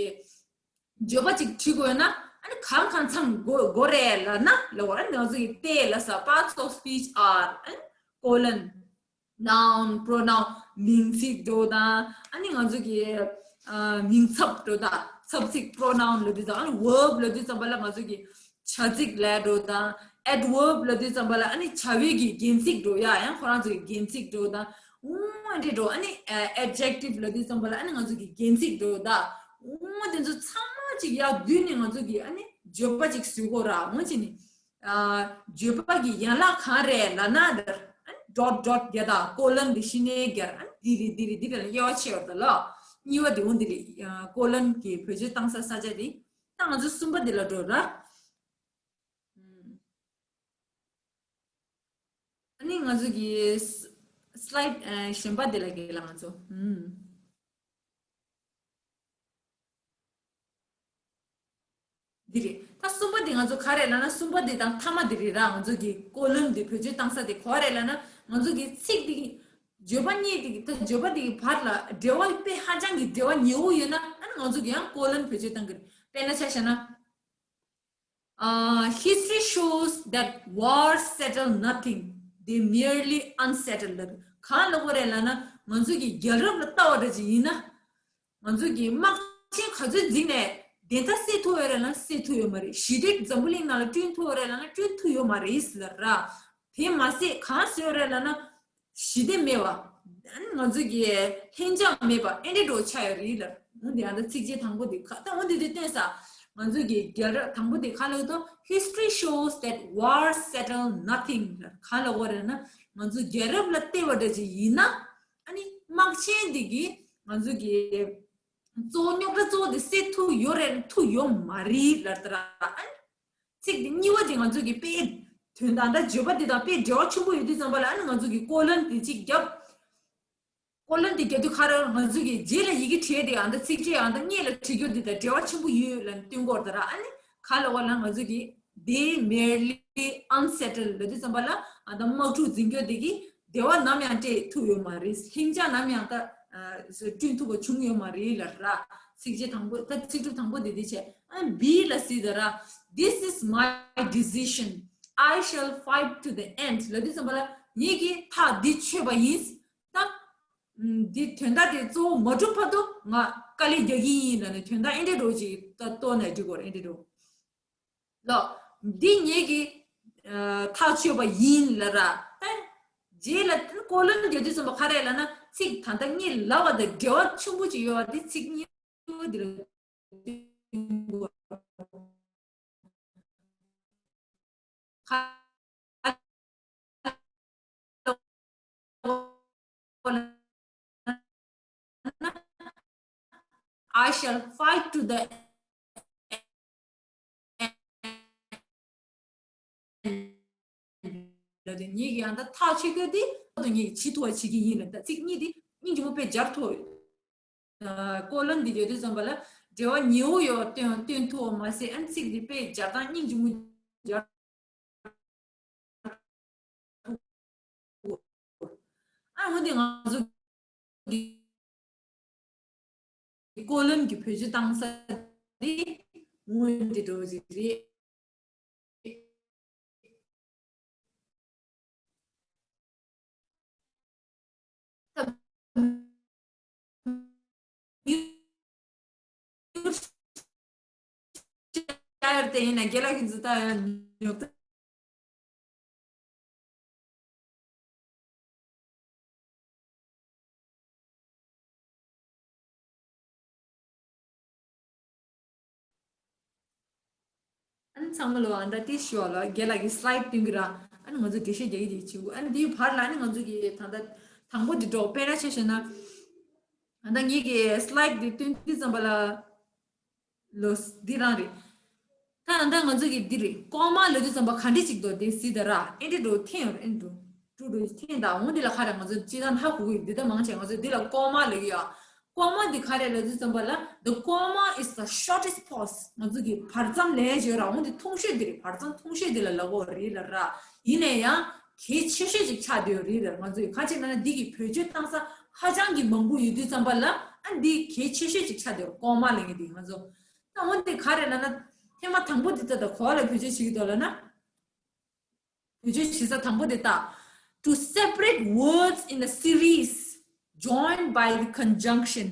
བརྗོད་པ་ཅིག་བྲིས་དགོས་ན་ཨ་ནི་གང་གང་ཚང་དགོས་དགོས་རེད་ལབ་ན་ལབ་པ། ཨ་ནི་ང་ཚོ་གི་སྟེ་ལ་ས་parts of speech are ཨ་ནི་colon, noun, pronoun མིང་ཚིག་འགྲོ་དང་ཨ་ནི་ང་ཚོ་གི་ཨ་མིང་ཚབ་འགྲོ་དང་ཚབ་ཚིག་pronoun ལབ་དུས་ཙམ་ཨ་ནི་verb ལབ་དུས་ཙམ་པ་ལ་ང་ཚོ་གི་བྱ་ཚིག་ལ་འགྲོ་དང་adverb ལབ་དུས་ཙམ་པ་ལ་ཨ་ནི་བྱ་བའི་གི་རྒྱན་ཚིག་འགྲོ་ཡ་ཡང་ཁོ་རང་ཚོ་གི་རྒྱན་ཚིག་འགྲོ་དང་འོ་འདྲ་འགྲོ། ཨ་ནི་ཨ་adjective ལབ་དུས་ཙམ་པ་ལ་ཨ་ནི་ང་ཚོ་གི་རྒྱན་ཚིག་འགྲོ་ད། འོ་དེ་ཚོ་ཚང་མ་ཅིག་ཡར་བསྡུས་ནས་ང་ཚོ་གི་ཨ་ནི་བརྗོད་པ་ཅིག་བཟོ་དགོས་ར། འོ་ཅི་ནི་ཨ་བརྗོད་པ་གི་ཡན་ལག་གང་རེད་ལབ་ན་ད་ཨ་ནི་dot dot རྒྱག་ད་colon འདི་ཤི་ནས་རྒྱག་ཨ་ནི་འདི་རེད་འདི་རེད་འདི་རེད་ལ་དབྱེ་བ་ཕྱེ་བར་ད་ལ། གཉིས་པ་དེ་འོ་འདི་རེད། colon གི་བེད་སྤྱོད་བཏང་ས་ས་ཆ་དེ་ད་ང་ཚོ་གསུམ་པ་དེ་ལ་འགྲོ་ར། ཨ་ནི་ང་ཚོ་གི་slide གཞན་པ་དེ་ལ་གས་ལ་ང་ཚོ། འདི་རེད། ད་གསུམ་པ་དེ་ང་ཚོ་ག་རེ་ལབ་ན་གསུམ་པ་དེ་དང་མཐའ་མ་དེ་རེད་ར། ང་ཚོ་གི་colon དེ་བེད་སྤྱོད་བཏང་ས་དེ་ག་རེ་ལབ་ན་ང་ཚོ་གི་ཚིག་དེ་གི་བརྗོད་པ་གཉིས་དེ་གི་ད་བརྗོད་པ་དེ་གི་བར་ལ་འབྲེལ་བ་དཔེ་ཧ་ཅང་གི་འབྲེལ་བ་ཉེ་བོ་ཡོད་ན་ཨ་ནི་ང་ཚོ་གི་ཡང་colon བེད་སྤྱོད་བཏང་གི་རེད། དཔེར་ན་ཆ་བཞག་ན། Uh, history shows that wars settle nothing, they merely unsettle. གང་ལབ་དགོས་རེད་ལབ་ན། ང་ཚོ་གི་རྒྱལ་རབས་ལ་ལྟ་བ་འདྲ་ཅིག་ཡིན་ན། ང་ཚོ་གི་དམག་ཆེན་ག་ཚོད་འཛིང་ནས་བདེན་མཐའ་སེལ་ཐུབ་ཡོད་རེད་ལབ་ན་སེལ་ཐུབ་ཡོད་མ་རེད། ཞི་བདེ་འཛམ་བུ་གླིང་ནང་ལ་བསྐྲུན་ཐུབ་ཡོད་རེད་ལབ་ན་བསྐྲུན་ཐུབ་ཡོད་མ་རེད་ལབ་ར། དེ་མ་ཟད་གང་ཟེར་ཡོད་རེད་ལབ་ན། ཞི་བདེ་མེད་པ། ཨ་ནི་ང་ཚོ་གི་ལྷིང་འཇགས་མེད་པ་ཨེ་འདྲ་འདྲ་ཆགས་ཡོད་རེད་ལབ། འོན་ཏེ་ཨ་ད་ཚིགས་བཅད་དང་པོ་དེ་ཁ་ད་འོན་ཏེ་དེ་སྟོན་ས། ང་ཚོ་གི་རྒྱལ་རབས་དང་པོ་དེ་ཁ་ལ་ཡོད་དོ། History shows that wars settle nothing. གང་ལབ་དགོས་རེད་ན། ང་ཚོ་རྒྱལ་རབས་ལ་བལྟས་པ་འདྲ་ཅིག་ཡིན་ན། ཨ་ནི་དམག་ཆེན་འདི་གིས་ང་ཚོ་གི་གཙོ་བོ་རྙོག་དྲ་གཙོ་བོ་དེ་སེལ་ཐུབ་ཡོད་རེད་ཐུབ་ཡོད་མ་རེད་ལབ་ད་ར། ཨ་ནི་ཚིག་འདི་གཉིས་པ་དེ་ང་ཚོ་གི་དཔེ་དོན་དང་ད་བརྗོད་པ་འདི་དང་དཔེ་འབྲེལ་བ་ཆེན་པོ་ཡོད་དུས་ཙམ་པ་ལ། ཨ་ནི་ང་ཚོ་གི་ཀོ་ལོན་དེ་གཅིག་བརྒྱབ། ཀོ་ལོན་དེ་རྒྱག་དུས་ཁ་ར་ང་ཚོ་གི་རྗེས་ལ་ཡི་གེ་བྲིས་དེ་ཨ་ད་ཚིག་ཕྲད་ཨ་ད་སྔོན་ལ་བྲིས་རྒྱུ་འདི་དང་འབྲེལ་བ་ཆེན་པོ་ཡོད་ལབ་སྟོན་གོ་ད་ར། ཨ་ནི་ག་ལ་བ་ལ་ང་ཚོ་གི་they merely unsettle ལབ་དུས་ཙམ་པ་ལ། ཨ་ད་དམག་འཁྲུག་འཛིང་རྒྱུ་དེ་གི་བདེ་བ་ནམ་ཡང་སྤྲད་ཐུབ་ཡོད་མ་རེད། ལྷིང་འཇགས་ནམ་ཡང་ད་ཨ་བསྐྲུན་ཐུབ་པ་བྱུང་ཡོད་མ་རེད་ལབ་ར། ཚིག་བཅད་དང་པོ་ད་ཚིག་གྲུབ་དང་པོ་དེ་དེ་བྱས། ཨ་བི་ལ་གཟིགས་ད་ར། This is my decision. I shall fight to the end. ལབ་དུས་ཙམ་པ་ལ་ངེད་ཀྱིས་ཐག་འདི་ཆོད་པ་ཡིན། ད། ཨམ། འདི་དོན་དག་དེ་གཙོ་བོ་མ་གྲུབ་བར་དུ་ང་དཀའ་ལས་རྒྱག་གི་ཡིན་ལབ་ནས་དོན་དག་ཨེ་འདྲ་འདྲ་ཅིག་ད་གཏོར་ནས་འགྲིག་གོ་རེད། ཨེ་འདྲ་འདྲ་ལོ། འདི་ངེད་ཀྱིས་ཨ་ཐག་ཆོད་པ་ཡིན་ལབ་ར། ད་རྗེས་ལ་ཀོ་ལོན་རྒྱག་དུས་ཙམ་པ་ག་རེ་ལབ་ན། ཚིག་ད་ལྟ་ངས་ལབ་པ་དང་འབྲེལ་བ་ཆེན་པོ་ཅིག་ཡོད་པ་འདི་ཚིག་གཉིས་པ་འདི་ལ། I shall fight to the end. ལབ་དུས་ངེད་ཀྱིས་ཡང་ད་ཐག་ཆོད་རྒྱུ་དེ་ད་ངེད་ཀྱིས་བྱེད་ཐུབ་པ་བྱེད་ཀྱི་ཡིན་ལབ། ད་ཚིག་གཉིས་དེ་སྙིང་རྗེ་མོ་དཔེ་སྦྱར་ཐུབ། ཀོ་ལོན་འདི་བརྗོད་དུས་ཙམ་པ་ལ་འབྲེལ་བ་ཉེ་བོ་ཡོད་སྟོན་སྟོན་ཐུབ་པ་མ་ཟད། ཨ་ནི་ཚིག་འདི་དཔེ་སྦྱར་སྟངས་སྙིང་རྗེ་མོ་སྦྱར་ཐུབ། ཨ་འོན་ཏེ་ང་ཚོ་གི་ཀོ་ལོན་གྱི་བེད་སྤྱོད་བཏང་ས་འདི་འོན་ཏེ་འགྲོ་ཅིག་རེད། ཨ་ནི་ཚང་མ་ལོ་ཨ་འདྲ་ཏི་ཤོ་ལ་རྒན་ལགས་ཀྱི་སི་ལའེ་ཌི་སྟོན་གི་ར། ཨ་ནི་ང་ཚོ་འགྲེལ་བཤད་རྒྱག་གི་དེ་བྱེད་དགོས། ཨ་ནི་དེའི་བར་ལ་ཨ་ནི་ང་ཚོ་གི་ད་ལྟ་དང་པོ་དེ་འགྲོ་དཔེར་ན་ཆ་བཞག་ན། ཨ་ད་ངེད་ཀྱི་སི་ལའེ་ཌི་དེ་སྟོན་དུས་ཙམ་པ་ལ། ལོ། འདི་རང་རེད། ད་ཨ་ད་ང་ཚོ་གི་འདི་རེད། ཀོ་མ་ལབ་དུས་ཙམ་པ་ག་འདྲ་ཅིག་འདུག་དེ་གཟིགས་ད་ར། ཨེ་འདྲ་འགྲོ་འཐེན་ཡོད་རེད། ཨེ་འགྲོ་ཀྲུ་ཀྲུ་འཐེན་ད། འོང་འདི་ལ་ག་རེ་ང་ཚོ་སྤྱི་བཏང་ཧ་གོ་གི་ཡོད། འདི་ད་མང་ཆེ་ང་ཚོ་འདི་ལ་ཀོ་མ་ལབ་ཀྱི་ཡོད། ཀོ་མ་འདི་ག་རེ་ལབ་དུས་ཙམ་པ་ལ། The comma is the shortest pause. ང་ཚོ་གི་བར་མཚམས་ལས་བྱོས་ར། འོང་འདི་ཐུང་ཤོས་འདི་རེད། བར་མཚམས་ཐུང་ཤོས་འདི་ལ་ལབ་དགོས་རེད་ལབ་ར། ཡིན་ན་ཡང་གལ་ཆེ་ཤོས་ཅིག་ཆགས་བསྡད་ཡོད་རེད་ལབ། ང་ཚོ་གི་ག་ཅིག་ན་ན་འདི་གི་བེད་སྤྱོད་བཏང་ས་ཧ་ཅང་གི་མང་པོ་ཡོད་དུས་ཙམ་པ་ལ། ཨ་འདི་གལ་ཆེ་ཤོས་ཅིག་ཆགས་བསྡད་ཡོད། ཀོ་མ་ལབ་མཁན་འདི་ང་ཚོ། ད་འོན་ཏེ་ག་རེ་ལབ་ན། ཐེངས་མ་དང་པོ་འདི་ལྟ་ད་གོ་བ་ལ་བེད་སྤྱོད་བྱེད་ཀྱི་འདུག་ལབ་ན། བེད་སྤྱོད་བྱེད་ས་དང་པོ་འདི་ལྟ། To separate words in a series joined by the conjunction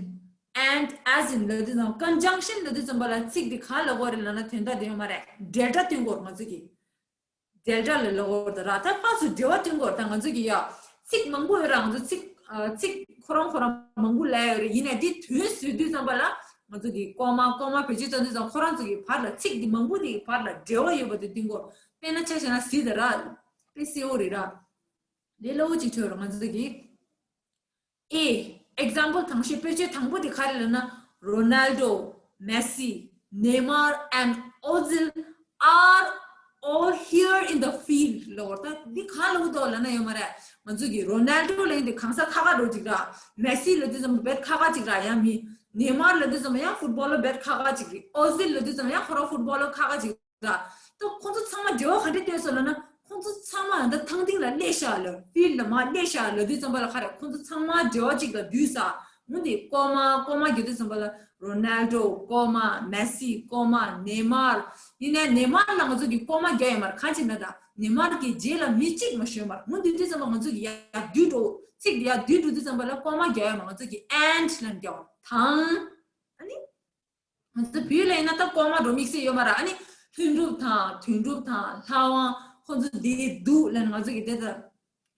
and as in ལབ་དུས་ཙམ། conjunction ལབ་དུས་ཙམ་པ་ལ་ཚིག་འདི་གང་ལབ་དགོས་རེད་ལབ་ན། དོན་དག་འདི་ཡོད་མ་རེད། འབྲེལ་སྒྲ་སྟོན་དགོས་རེད་ང་ཚོ་གིས། འབྲེལ་སྒྲ་ལ་ལབ་དགོས་རེད་ད་ར། ད་ཕར་ཚུར་འབྲེལ་བ་སྟོན་དགོས་རེད། ད་ང་ཚོ་གིས་ཡ། ཚིག་མང་པོ་ཡོད་ར། ང་ཚོ་ཚིག་ཨ་ཚིག་ཁོ་རང་ཁོ་རང་མང་པོ་ལབ་ཡོད་རེད། ཡིན་ནའི་འདི་དོན་བཟོ་དུས་ཙམ་པ་ལ་ང་ཚོ་གིས་ཀོ་མ་ཀོ་མ་བེད་སྤྱོད་བཏང་དུས་ཙམ། ཁོ་རང་ཚོ་གི་བར་ལ་ཚིག་འདི་མང་པོ་འདི་གི་བར་ལ་འབྲེལ་བ་ཡོད་པ་དེ་སྟོན་དགོས། དཔེར་ན་ཆ་བཞག་ན་གཟིགས་ད་ར། དཔེ་གསལ་བོ་རེད་ར། ལས་སླ་བོ་ཅིག་ཐོས་ར་ང་ཚོ་གིས། A, example དང་ཤོས་དཔེར་བརྗོད་དང་པོ་དེ་ག་རེ་ལབ་ན། Ronaldo, Messi, Neymar and Ozil are all here in the field ལབ་པ་རེད། ད་འདི་གང་ལབ་འདུག་ལབ་ན་ཡོད་མ་རེད། ང་ཚོ་གི་Ronaldo ལབ་མཁན་དེ་གང་ས་ཁག་ཁག་འགྲོ་ཅིག་ར། Messi ལབ་དུས་ཙམ་པ་རྦད་ཁག་ཁག་ཅིག་ར། ཡང་མི་Neymar ལབ་དུས་ཙམ་པ་ཡང་ཕུཊ་བོ་ལར་རྦད་ཁག་ཁག་ཅིག་རེད། Ozil ལབ་དུས་ཙམ་པ་ཡང་ཁོ་རང་ཕུཊ་བོ་ལར་ཁག་ཁག་ཅིག་ད་ཁོང་ཚོ་ཚང་མ་འབྲེལ་བ་ག་འདྲ་བསྟན་སོང་ལབ་ན། ཁོང་ཚོ་ཚང་མ་ད་ཐང་སྟེང་ལ་སླེབས་ཤག་ལབ། ཕིལཌ་ལ་མར་སླེབས་ཤག་ལབ་དུས་ཙམ་པ་ལ་ག་རེ། ཁོང་ཚོ་ཚང་མ་འབྲེལ་བ་གཅིག་ལ་འདུས་ས། འོན་ཏེ་ཀོ་མ་ཀོ་མ་རྒྱག་དུས་ཙམ་པ་ལ་རོ་ནལ་ཌོ་ཀོ་མ་མེ་སི་ཀོ་མ་ནེ་མར། ཡིན་ནའི་ནེ་མར་ལ་ང་ཚོ་གི་ཀོ་མ་རྒྱག་ཡོད་མ་རེད། གང་ཅི་ན་ད་ནེ་མར་གི་རྗེས་ལ་མི་གཅིག་མ་ཞོན་པར། འོན་ཏེ་དུས་ཙམ་པ་ང་ཚོ་གི་ཡར་བསྡུས་འགྲོ། ཚིག་དེ་ཡར་བསྡུས་འགྲོ་དུས་ཙམ་པ་ལ་ཀོ་མ་རྒྱག་ཡོད་མ། ང་ཚོ་གི་ཨེནཌ་ལབ་རྒྱག་དང་། ཨ་ནི། ང་ཚོ་བོད་ལ་ཡིན་ན་ད་ཀོ་མ་འགྲོ་དམིགས་བསལ་ཡོད་མ་རེད། ཨ་ནི་ལྷུན་གྲུབ་དང་དོན་གྲུབ་དང་ལྷ་དབང་ཁོང་ཚོ་འདི་འདུག་ལབ་ནས་ང་ཚོ་གི་དེ་ལྟར་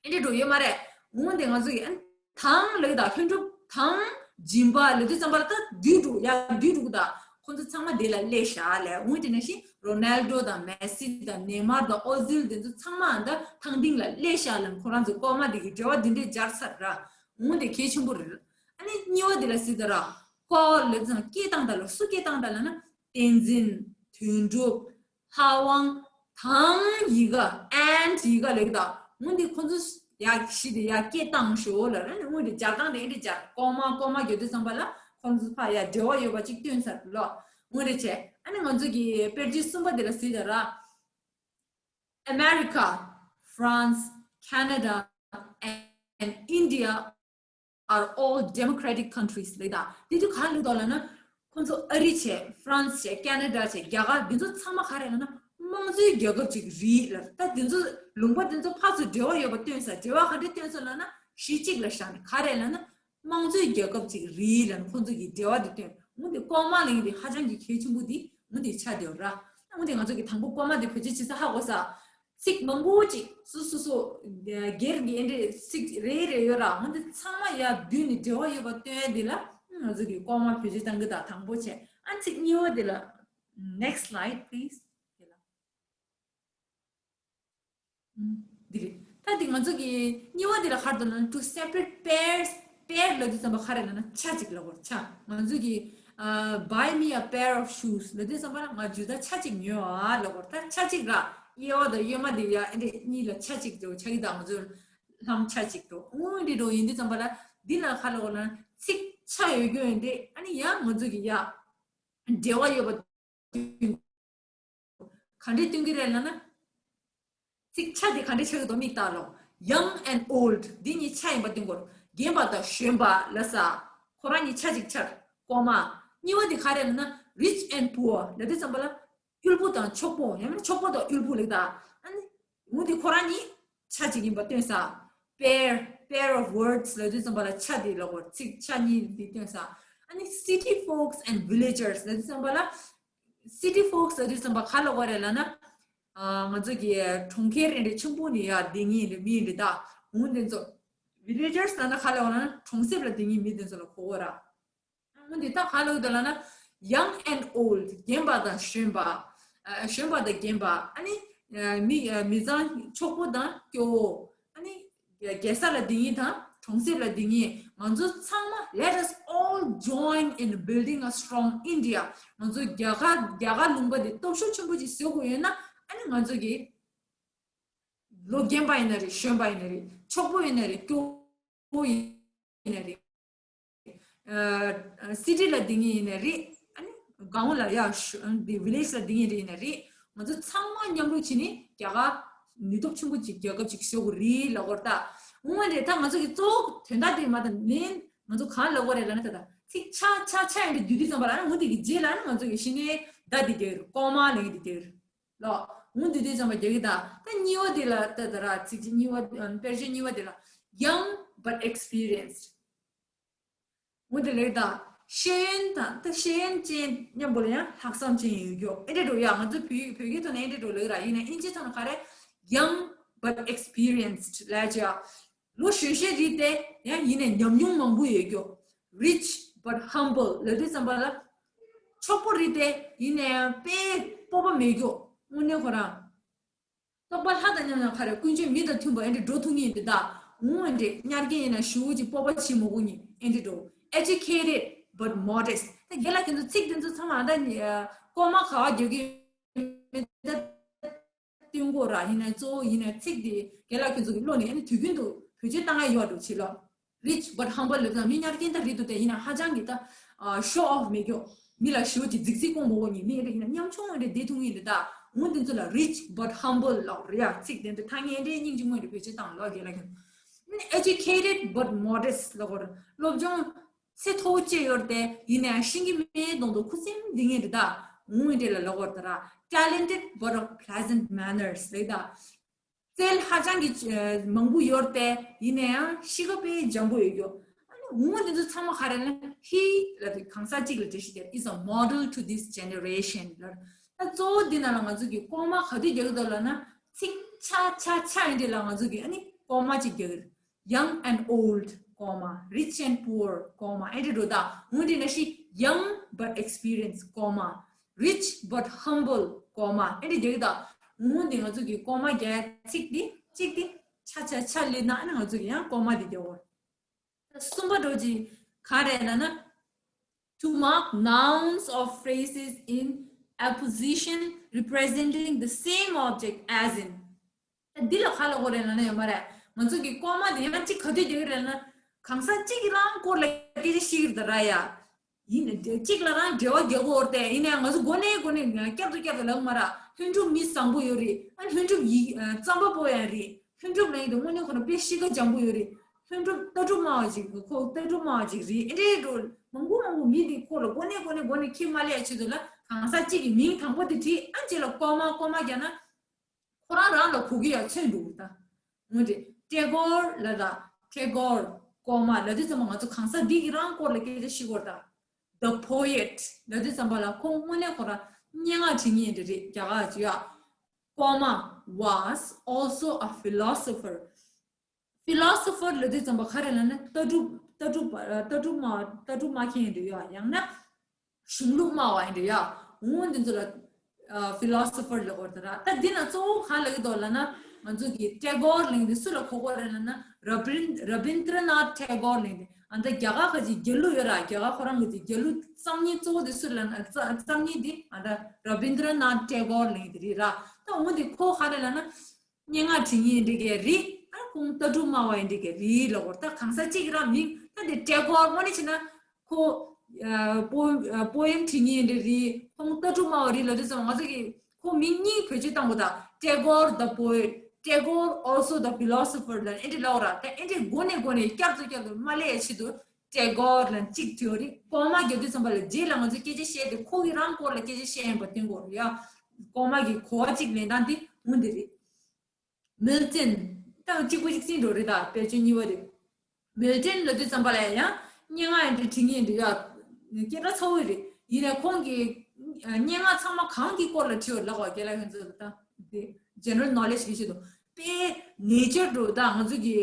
ཨེ་འདྲ་འགྲོ་ཡོད་མ་རེད། འོན་ཏེ་ང་ཚོ་གི་ཨ་ནི་དང་ལབ་ད་ལྷུན་གྲུབ་དང་སྦྱིན་པ་ལབ་དུས་ཙམ་པ་ལ་ད་བསྡུས་འགྲོ་ཡ་བསྡུས་འགྲོ་གི་ད་ཁོང་ཚོ་ཚང་མ་དེ་ལ་སླེབས་ཤག་ལབ། འོན་ཏེ་ནང་བཞིན་རོ་ནལ་ཌོ་དང་མེ་སི་དང་ནེ་མར་དང་ཨོ་ཟིལ་དེ་ཚོ་ཚང་མ་ད་ཐང་སྟེང་ལ་སླེབས་ཤག་ལབ། ཁོ་རང་ཚོ་ཀོ་མ་དེ་གི་འབྲེལ་བ་འདི་འདྲས་སྦྱར་ཚར་ར། འོན་ཏེ་གལ་ཆེན་པོ་རེད། ཨ་ནི་གཉིས་པ་དེ་ལ་ཟེར་ད་ར། ཀོ་ལབ་ཙང་སྐད་བཏང་ད་ལ་སུ་སྐད་བཏང་ད་ལ་ན། བསྟན་འཛིན། དོན་གྲུབ། ལྷ་དབང་། དང་ཡི་ག་ཨེནཌ་ཡི་ག་ལབ་ད། འོན་ཏེ་ཁོ་ཚོ་ཡ་གཞི་དེ་ཡ་སྐད་བཏང་ཞོ་ལ་ར་ནི་འོན་ཏེ་སྦྱར་སྟངས་དེ་ཨེ་འདྲ་སྦྱར། ཀོ་མ་ཀོ་མ་རྒྱག་དུས་ཙམ་པ་ལ་ཁོ་ཚོ་ཕ་ཡ་འབྲེལ་བ་ཡོད་པ་ཅིག་སྟོན་ཚར་ལོ། འོན་ཏེ་བྱས་ཨ་ནི་ང་ཚོ་གི་དཔེར་བརྗོད་གསུམ་པ་དེ་ལ་ཟེར་ད་ར། America, France, Canada, and India are all democratic countries ལབ་ད། དེ་དུས་ག་རེ་ལབ་འདུག་ལབ་ན། ཁོང་ཚོ་ཨ་རི་བྱས། ཧྥ་རན་སི་བྱས། ཁེ་ན་ཌ་བྱས། རྒྱ་གར་འདི་ཚོ་ཚང་མ་ག་རེ་ལབ་ན་དམངས་གཙོའི་རྒྱལ་ཁབ་ཅིག་རེད་ལབ། ད་འདི་ཚོ་ལུང་པ་འདི་ཚོ་ཕར་ཚུར་འབྲེལ་བ་ཡོད་པ་སྟོན་ས། འབྲེལ་བ་ག་འདྲས་སྟོན་ས་ལབ་ན་གཞི་གཅིག་ལ་བཞག་ནས་ག་རེ་ལབ་ན། དམངས་གཙོའི་རྒྱལ་ཁབ་ཅིག་རེད་ལབ་ནས་ཁོང་ཚོ་གི་འབྲེལ་བ་དེ་སྟོན། འོན་ཏེ་ཀོ་མ་ལབ་མཁན་དེ་ཧ་ཅང་གི་གལ་ཆེན་པོ་དེ་འོན་ཏེ་ཆགས་བསྡད་ཡོད་ར། འོན་ཏེ་ང་ཚོ་གི་དང་པོ་ཀོ་མ་དེ་བེད་སྤྱོད་བྱེད་ས་ཧ་གོ་ས། ཚིག་མང་པོ་ཅིག་སོ་སོ་སོ་སྒེར་གྱི་ཨེ་འདྲས་ཚིག་རེ་རེ་ཡོད་ར། འོན་ཏེ་ཚང་མ་ཡར་བསྡུས་ནས་འབྲེལ་བ་ཡོད་པ་སྟོན་ཡ་དེ་ལ་ང་ཚོ་གི་ཀོ་མ་བེད་སྤྱོད་བཏང་གི། ད་དང་པོ་བྱས། ཨ་ཚིག་གཉིས་པ་དེ་ལ། Next slide, please. འདི་རེད། ད་འདི་ང་ཚོ་གི་གཉིས་པ་འདི་ལ་ག་རེ་འདུག་ལབ་ན། to separate pairs, pair ལབ་དུས་ཙམ་པ་ག་རེ་ལབ་ན་ཆ་གཅིག་ལབ་དགོས། ཆ། ང་ཚོ་གི་ཨ། buy me a pair of shoes ལབ་དུས་ཙམ་པ་ལ་ང་ཇུ་ཏ་ཆ་གཅིག་ཉོས་ཨ་ལབ་དགོས། ད་ཆ་གཅིག་ར། གཡས་པ་དང་གཡོན་མ་འདི་ཡ་ཨེ་འདྲས་གཉིས་ལ་ཆ་གཅིག་འདུག་ཆ་གི་ད་ང་ཚོ་ལྷམ་ཆ་གཅིག་འདུག་འོ་འདི་འདྲ་ཡིན་དུས་ཙམ་པ་ལ་འདི་ལ་ག་རེ་ལབ་དགོས་ལབ་ན་ཚིག་ཆ་ཡོད་རྒྱུ་ཡིན་ཏེ། ཨ་ནི་ཡ་ང་ཚོ་གི་ཡ་འབྲེལ་བ་ཡོད་པ། ག་འདྲས་སྟོན་གྱི་རེད་ལབ་ན། ཚིག་ཆ་དེ་ག་འདྲས་ཆགས་ཀྱི་འདུག་མིག་ལྟ་ལོ། Young and old འདི་གཉིས་ཆ་ཡིན་པ་སྟོན་གྱི་ཡོད་རེད། རྒན་པ་དང་གཞོན་པ་ལབ་ས། ཁོ་རང་གཉིས་ཆ་གཅིག་ཆགས། ཀོ་མ། གཉིས་པ་དེ་ག་རེ་ལབ་ན། rich and poor ལབ་དུས་ཙམ་པ་ལ། ཡུལ་པོ་དང་ཕྱུག་པོ། ཡང་མིན་ཕྱུག་པོ་དང་ཡུལ་པོ་ལབ་ད། ཨ་ནི། འོ་དེ་ཁོ་རང་གཉིས་ཆ་གཅིག་ཡིན་པ་སྟོན་ས། pair, pair of words ལབ་དུས་ཙམ་པ་ལ་ཆ་དེ་ལབ་དགོས། ཚིག་ཆ་གཉིས་དེ་སྟོན་ས། ཨ་ནི་city folks and villagers ལབ་དུས་ཙམ་པ་ལ། city folks ལབ་དུས་ཙམ་པ་ག་ལབ་དགོས་རེད་ལབ་ན། ཨ། ང་ཚོ་གི་གྲོང་ཁྱེར་རེ་རེ་ཆེན་པོ་ནས་ཡར་བསྡད་མཁན་རེད། མི་རེད་ད། འོ་དེ་ཚོ། villagers ལབ་ན་ག་ལབ་དགོས་ལབ་ན་གྲོང་གསེབ་ལ་བསྡད་མཁན་མི་དེ་ཚོ་ལ་གོ་དགོས་ར། འོ་འདི་ད་ག་ལབ་དགོས་ལབ་ན། young and old རྒན་པ་དང་གཞོན་པ། ཨ། གཞོན་པ་དང་རྒན་པ། ཨ་ནི། ཨ། མི། ཨ། མི་ཚང་ཕྱུག་པོ་དང་སྐྱོ་བོ། ཨ་ནི། རྒྱལ་ས་ལ་བསྡད་མཁན་དང་གྲོང་གསེབ་ལ་བསྡད་མཁན་ང་ཚོ་ཚང་མ། Let us all join in building a strong India. ང་ཚོ་རྒྱ་གར། རྒྱ་གར་ལུང་པ་འདི་སྟོབས་ཤུགས་ཆེན་པོ་ཅིག་བཟོ་དགོས་ཡོད་ན། ཨ་ནི་ང་ཚོ་གི་ལོ་རྒན་པ་ཡིན་ན་རེད། གཞོན་པ་ཡིན་ན་རེད། ཕྱུག་པོ་ཡིན་ན་རེད། སྐྱོ་བོ་ཡིན་ན་རེད། ཨ། city ལ་བསྡད་མཁན་ཡིན་ན་རེད། ཨ་ནི་གང་ལ་ཡ་ཤ་འདི་village ལ་བསྡད་མཁན་རེད་ཡིན་ན་རེད། ང་ཚོ་ཚང་མ་མཉམ་རུབ་བྱས་ནས་རྒྱ་གར་ནུས་སྟོབས་ཆེན་པོ་ཅིག་རྒྱལ་ཁབ་ཅིག་བཟོ་དགོས་རེད་ལབ་དགོས་རེད་ད། འོ་རེད། ད་ང་ཚོ་གི་གཙོ་བོ་དོན་དག་དེ་མ་ད་ནས་ང་ཚོ་གང་ལབ་དགོས་རེད་ལབ་ན། ད་ད་ཚིག་ཆ་ཆ་ཆ་ཡིན་དུས་བསྡུས་དུས་ཙམ་པ་ལ། ཨ་ནི་འོ་དེ་གི་རྗེས་ལ་ཨ་ནི་ང་ཚོ་གི་གཞི་ནས་ད་འདི་དེ་རེད། ཀོ་མ་ལབ་མཁན་འདི་དེ་རེད། ལོ། འོ་འདི་དུས་ཙམ་པ་རྒྱག་གི་ད། ད་གཉིས་པ་དེ་ལ་ད་ད་ར་ཚིག་གཅིག་གཉིས་པ། ཨ། དཔེར་བརྗོད་གཉིས་པ་དེ་ལ། Young but experienced. འོ་དེ་ལས་ད་ཤེས་ཡོན་དང་། ད་ཤེས་ཡོན་ཅན་མཉམ་པོ་ལ་ཡང་ལྷག་བསམ་ཅན་ཡོད་རྒྱུ་ཨེ་འདྲ་འགྲོ་ཡ། ང་ཚོ་བོད་བོད་སྐད་ཐོག་ནས་ཨེ་འདྲ་འགྲོ་ལབ་ར། ཡིན་ན་ཨིན་ཇི་ཐོག་ནས་ག་རེ། Young but experienced ལབ་ཅེ། ལོ་གཞོན་གཞོན་རེད་དེ་ཡང་ཡིན་ནའི་ཉམས་མྱོང་མང་པོ་ཡོད་རྒྱུ། Rich but humble ལབ་དུས་ཙམ་པ་ལ། ཕྱུག་པོ་རེད་དེ་ཡིན་ནའི་དཔེ་སྤོབས་པ་མེད་རྒྱུ། དངོས་གནས་ཁོ་རང་རྟོགས་པ་ལྷ་དང་མཉམ་ན་ག་རེ། ཀུན་སྤྱོད་མི་དང་མཐུན་པ་ཨེ་འདྲ་འགྲོ་ཐུབ་མཁན་དེ་དག་འོང་ཨེ་འདྲ། ཉར་མཁན་ཡིན་ན་ཞུ་བོ་ཅིག་སྤོབས་པ་བྱེད་མ་དགོས་མཁན་ཨེ་འདྲ་འགྲོ། Educated but modest. ད་རྒན་ལགས་ཁྱེད་ཚོ་ཚིག་དེ་ཚོ་ཚང་མ་ད་ནི་ཀོ་མ་ག་བ་རྒྱག་གི་མེད་ད། སྟོན་གོ་ར། ཡིན་ན་གཙོ་བོ་ཡིན་ན་ཚིག་དེ་རྒན་ལགས་ཁྱེད་ཚོ་གི་བློ་ནས་ཨ་ནི་དུས་རྒྱུན་དུ་བེད་སྤྱོད་བཏང་ཡ་ཡོད་འགྲོ་བྱེད་ལོ། Rich but humble ལབ་ཙང་མི་ཉར་མཁན་ད་རེད་འདུག་སྟེ། ཡིན་ན་ཧ་ཅང་གི་ད་show off མེད་རྒྱུ། མི་ལ་ཞུ་གི་རྫིག་རྫིག་སྐོང་མོ་གོ་ནི་མི་ཨེ་འདྲ་ཡིན་ན་ཉམ་ཆུང་ཨེ་འདྲ་བསྡད་ཐུབ་ངེས་འདི་ད། འོང་དེ་ཚོ་ལ་rich but humble ལབ་རེད་ཡ། ཚིག་དེ་འདྲ་ཐ་སྙད་ཨེ་འདྲའི་སྙིང་རྗེ་མོ་འདྲ་བེད་སྤྱོད་བཏང་ལོ་རྒན་ལགས་ཁྱེད། Educated but modest ལབ་གོ་ར། སློབ་སྦྱོང་ ཚེ་མཐོ་བོ་སྐྱེས་ཡོད་རེད་དེ། ཡིན་ནའང་ཤེས་ཀྱི་མེད་མདོག་མདོག་ཁུ་སིམ་འདི་ངེད་རེད་ད། འུ་འདྲ་ལ་ལབ་དགོས་རེད་ད་ར། Talented but of pleasant manners ལབ་ད། རྩལ་ཧ་ཅང་གི་ཨ་མང་པོ་ཡོད་རེད་དེ། ཡིན་ནའང་གཤིས་ཀ་དཔེ་འཇམ་པོ་ཡོད་རྒྱུ། ཨ་ནི་འུ་འདི་ཚོ་ཚང་མ་ག་རེ་ལབ་ན། He ལབ་དུས་གང་ཟག་གཅིག་ལ་འགྲེལ་བཤད་རྒྱག is a model to this generation ལབ། ད་གཙོ་བོ་འདི་ནང་ལ་ང་ཚོ་གི་ཀོ་མ་ག་དུས་རྒྱག་གི་འདུག་ལབ་ན། ཚིག་ཆ་ཆ་ཆ་ཡིན་དུས་ལ་ང་ཚོ་གི་ཨ་ནི་ཀོ་མ་གཅིག་རྒྱག་གི་རེད། Young and old, comma, rich and poor, comma, ཨེ་འདྲ་འགྲོ་ད། འོ་འདི་ནང་བཞིན་young but experienced, comma, rich but humble, comma, ཨེ་འདྲ་རྒྱག་གི་ད། འོ་འདི་ང་ཚོ་གི་ཀོ་མ་རྒྱག་ཚིག་འདི་གཅིག་འདི་ཆ་ཆ་ཆ་ལེན་ན། ཨ་ནི་ང་ཚོ་གི་ཡང་ཀོ་མ་འདི་རྒྱག་དགོས། གསུམ་པ་འགྲོ་ཅིག་ག་རེ་ལབ་ན། To mark nouns or phrases in apposition representing the same object as in. ད་འདི་ལ་ག་ལབ་དགོས་རེད་ལབ་ན་ཡོད་མ་རེད། ང་ཚོ་གི་ཀོ་མ་དེ་ཡང་གཅིག་ག་དུས་རྒྱག་གི་རེད་ལབ་ན། གང་ཟག་གཅིག་གི་རང་སྐོར་ལ་སྐད་ཆ་བཤད་ཀྱི་རེད་ད་ར་ཡ། ཡིན་ནའི་གཅིག་ལ་རང་འབྲེལ་བ་རྒྱག་དགོས་རེད་དེ། ཡིན་ནའི་ང་ཚོ་མགོ་ནས་མགོ་ནས་བསྐྱར་དུ་བསྐྱར་དུ་ལབ་མ་ར། ལྷུན་གྲུབ་མི་བཟང་པོ་ཡོད་རེད། ཨ་ལྷུན་གྲུབ་ཡི་ཨ་རྩོམ་པ་པོ་ཡང་རེད། ལྷུན་གྲུབ་ལབ་ཡིན་དུས་དངོས་གནས་ཁོ་རང་དཔེ་གཤིས་ཀ་འཇམ་པོ་ཡོད་རེད། ལྷུན་གྲུབ་ལྟ་གྲུབ་སྨྲ་བ་ཅིག་ཁོ་ལྟ་གྲུབ་སྨྲ་བ་ཅིག་རེད། ཨེ་འདྲའི་འགྲོ་མང་པོ་མང་པོ་མི་འདི་སྐོར་ལ་མགོ་ནས་མགོ་ནས་མགོ་ནས་ཁྱེད་མ་ལས་ཆེད་དུ་ལ། གང་ཟག་གཅིག་གི་མིང་དང་པོ་དེ་བྲིས། ཨ་རྗེས་ལ་ཀོ་མ་ཀོ་མ་རྒྱག་ན། ཁོ་རང་རང་ལ་གོ་གི་ཡ་མཚོན་འགྲོ་གི་ད། འོ་འདྲ། ཊེ་གོར་ལབ་ད། ཊེ་གོར་ཀོ་མ་ལབ་དུས་ཙམ་པ་ང་ཚོ་གང་ཟག་འདི་གི་རང་སྐོར་ལ་སྐད་ཆ་བཤད་དགོས་རེད་ད། The poet ལབ་དུས་ཙམ་པ་ལ་ཁོང་དངོས་གནས་ཁོ་རང་སྙན་ངག་བྲིས་མཁན་དེ་རེད། རྒྱ་གར་ཅིག་ཡ། ཀོ་མ་was also a philosopher. Philosopher ལབ་དུས་ཙམ་པ་ག་རེ་ལབ་ན། ལྟ་གྲུབ་ལྟ་གྲུབ་ལྟ་གྲུབ་སྨྲ་ལྟ་གྲུབ་སྨྲ་མཁན་དེ་ཡ། ཡང་ན་གཞུང་ལུགས་སྨྲ་བ་ཡིན་དུས་ཡ། འོ་འདི་ཚོ་ལ་ཕི་ལོ་སོ་ཕར་ལབ་དགོས་རེད་ད་ར། ད་འདི་ན་གཙོ་བོ་གང་ལབ་ཀྱི་འདུག་ལབ་ན། ང་ཚོ་གི་ཊེ་གོར་ལབ་མཁན་དེ་སུ་ལ་གོ་དགོས་རེད་ལབ་ན། ར་བིན་ར་བིན་དྲ་ནཱཐ་ཊེ་གོར་ལབ་མཁན་དེ། ཨ་ད་རྒྱ་གར་ཁ་ཅིག་རྒྱལ་གླུ་ཡོད་ར། རྒྱ་གར་ཁོ་རང་གི་ཅིག་རྒྱལ་གླུ་རྩོམ་མཁན་གཙོ་བོ་དེ་སུ་ལབ་ན། རྩ་རྩོམ་མཁན་དེ་ཨ་ད་ར་བིན་དྲ་ནཱཐ་ཊེ་གོར་ལབ་མཁན་དེ་རེད་ར། ད་འོ་འདི་ཁོ་ག་རེ་ལབ་ན། སྙན་ངག་བྲིས་མཁན་འདི་གས་རེད། ཨ་ཁོང་ལྟ་གྲུབ་སྨྲ་བ་ཡིན་འདི་གས་རེད་ལབ་དགོས་རེད། ད་གང་ཟག་གཅིག་གི་རང་མིང་། ད་འདི་ཊེ་གོར་དངོས་གནས་བྱས་ན་ཁོ་ཨ་པོ་ཨ་པོ་ཨེམ་བྲིས་མཁན་འདི་རེད། ཁོང་ལྟ་གྲུབ་སྨྲ་བ་རེད་ལབ་དུས་ཙམ་ང་ཚོ་གིས་ཁོ་མིང་གཉིས་བེད་སྤྱོད་བཏང་དགོས། ད་ཊེ་གོར་the poet, Tagore also the philosopher ལབ་ཨེ་འདྲ་ལབ་དགོས་ར། ད་ཨེ་འདྲ་མགོ་ནས་མགོ་ནས་བསྐྱར་དུ་བསྐྱར་དུ་མ་སླེབས་ཡ་ཆེད་དུ་ཊེ་གོར་ལབ་གཅིག་བྲིས་པ་རེད། ཀོ་མ་རྒྱག་དུས་ཙམ་པ་ལ་རྗེས་ལ་ང་ཚོས་སྐད་ཆ་བཤད་དེ་ཁོ་གི་རང་སྐོར་ལ་སྐད་ཆ་བཤད་ཡིན་པ་སྟོན་དགོས་རེད་ཡ། ཀོ་མ་གི་གོ་བ་གཅིག་ལེན་སྟངས་དེ་འོ་འདི་རེད། མིལ་ཊོན། ད་གཅིག་པོ་གཅིག་ཟིན་འགྲོ་རེད། ད་དཔེ་ཆ་གཉིས་པ་རེད། མིལ་ཊོན་ལབ་དུས་ཙམ་པ་ལ་ཡང་སྙན་ངག་ཡང་འདྲ་བྲིས་མཁན་འདྲ་ཡ། སྐད་གྲགས་ཚ་བོ་རེད། ཡིན་ནའི་ཁོང་གི་སྙན་ངག་ཚང་མ་གང་གི་སྐོར་ལ་བྲིས་པ་ལབ་པ། རྒན་ལགས་ཁྱེད་ཚོ་ལ་ད་འདི་ཇེ་ནེ་རལ་ནོ་ལེཇ་གི་ཆེད་དུ་དཔེ་ནེ་ཅར་འདྲ་ད་ང་ཚོ་གི་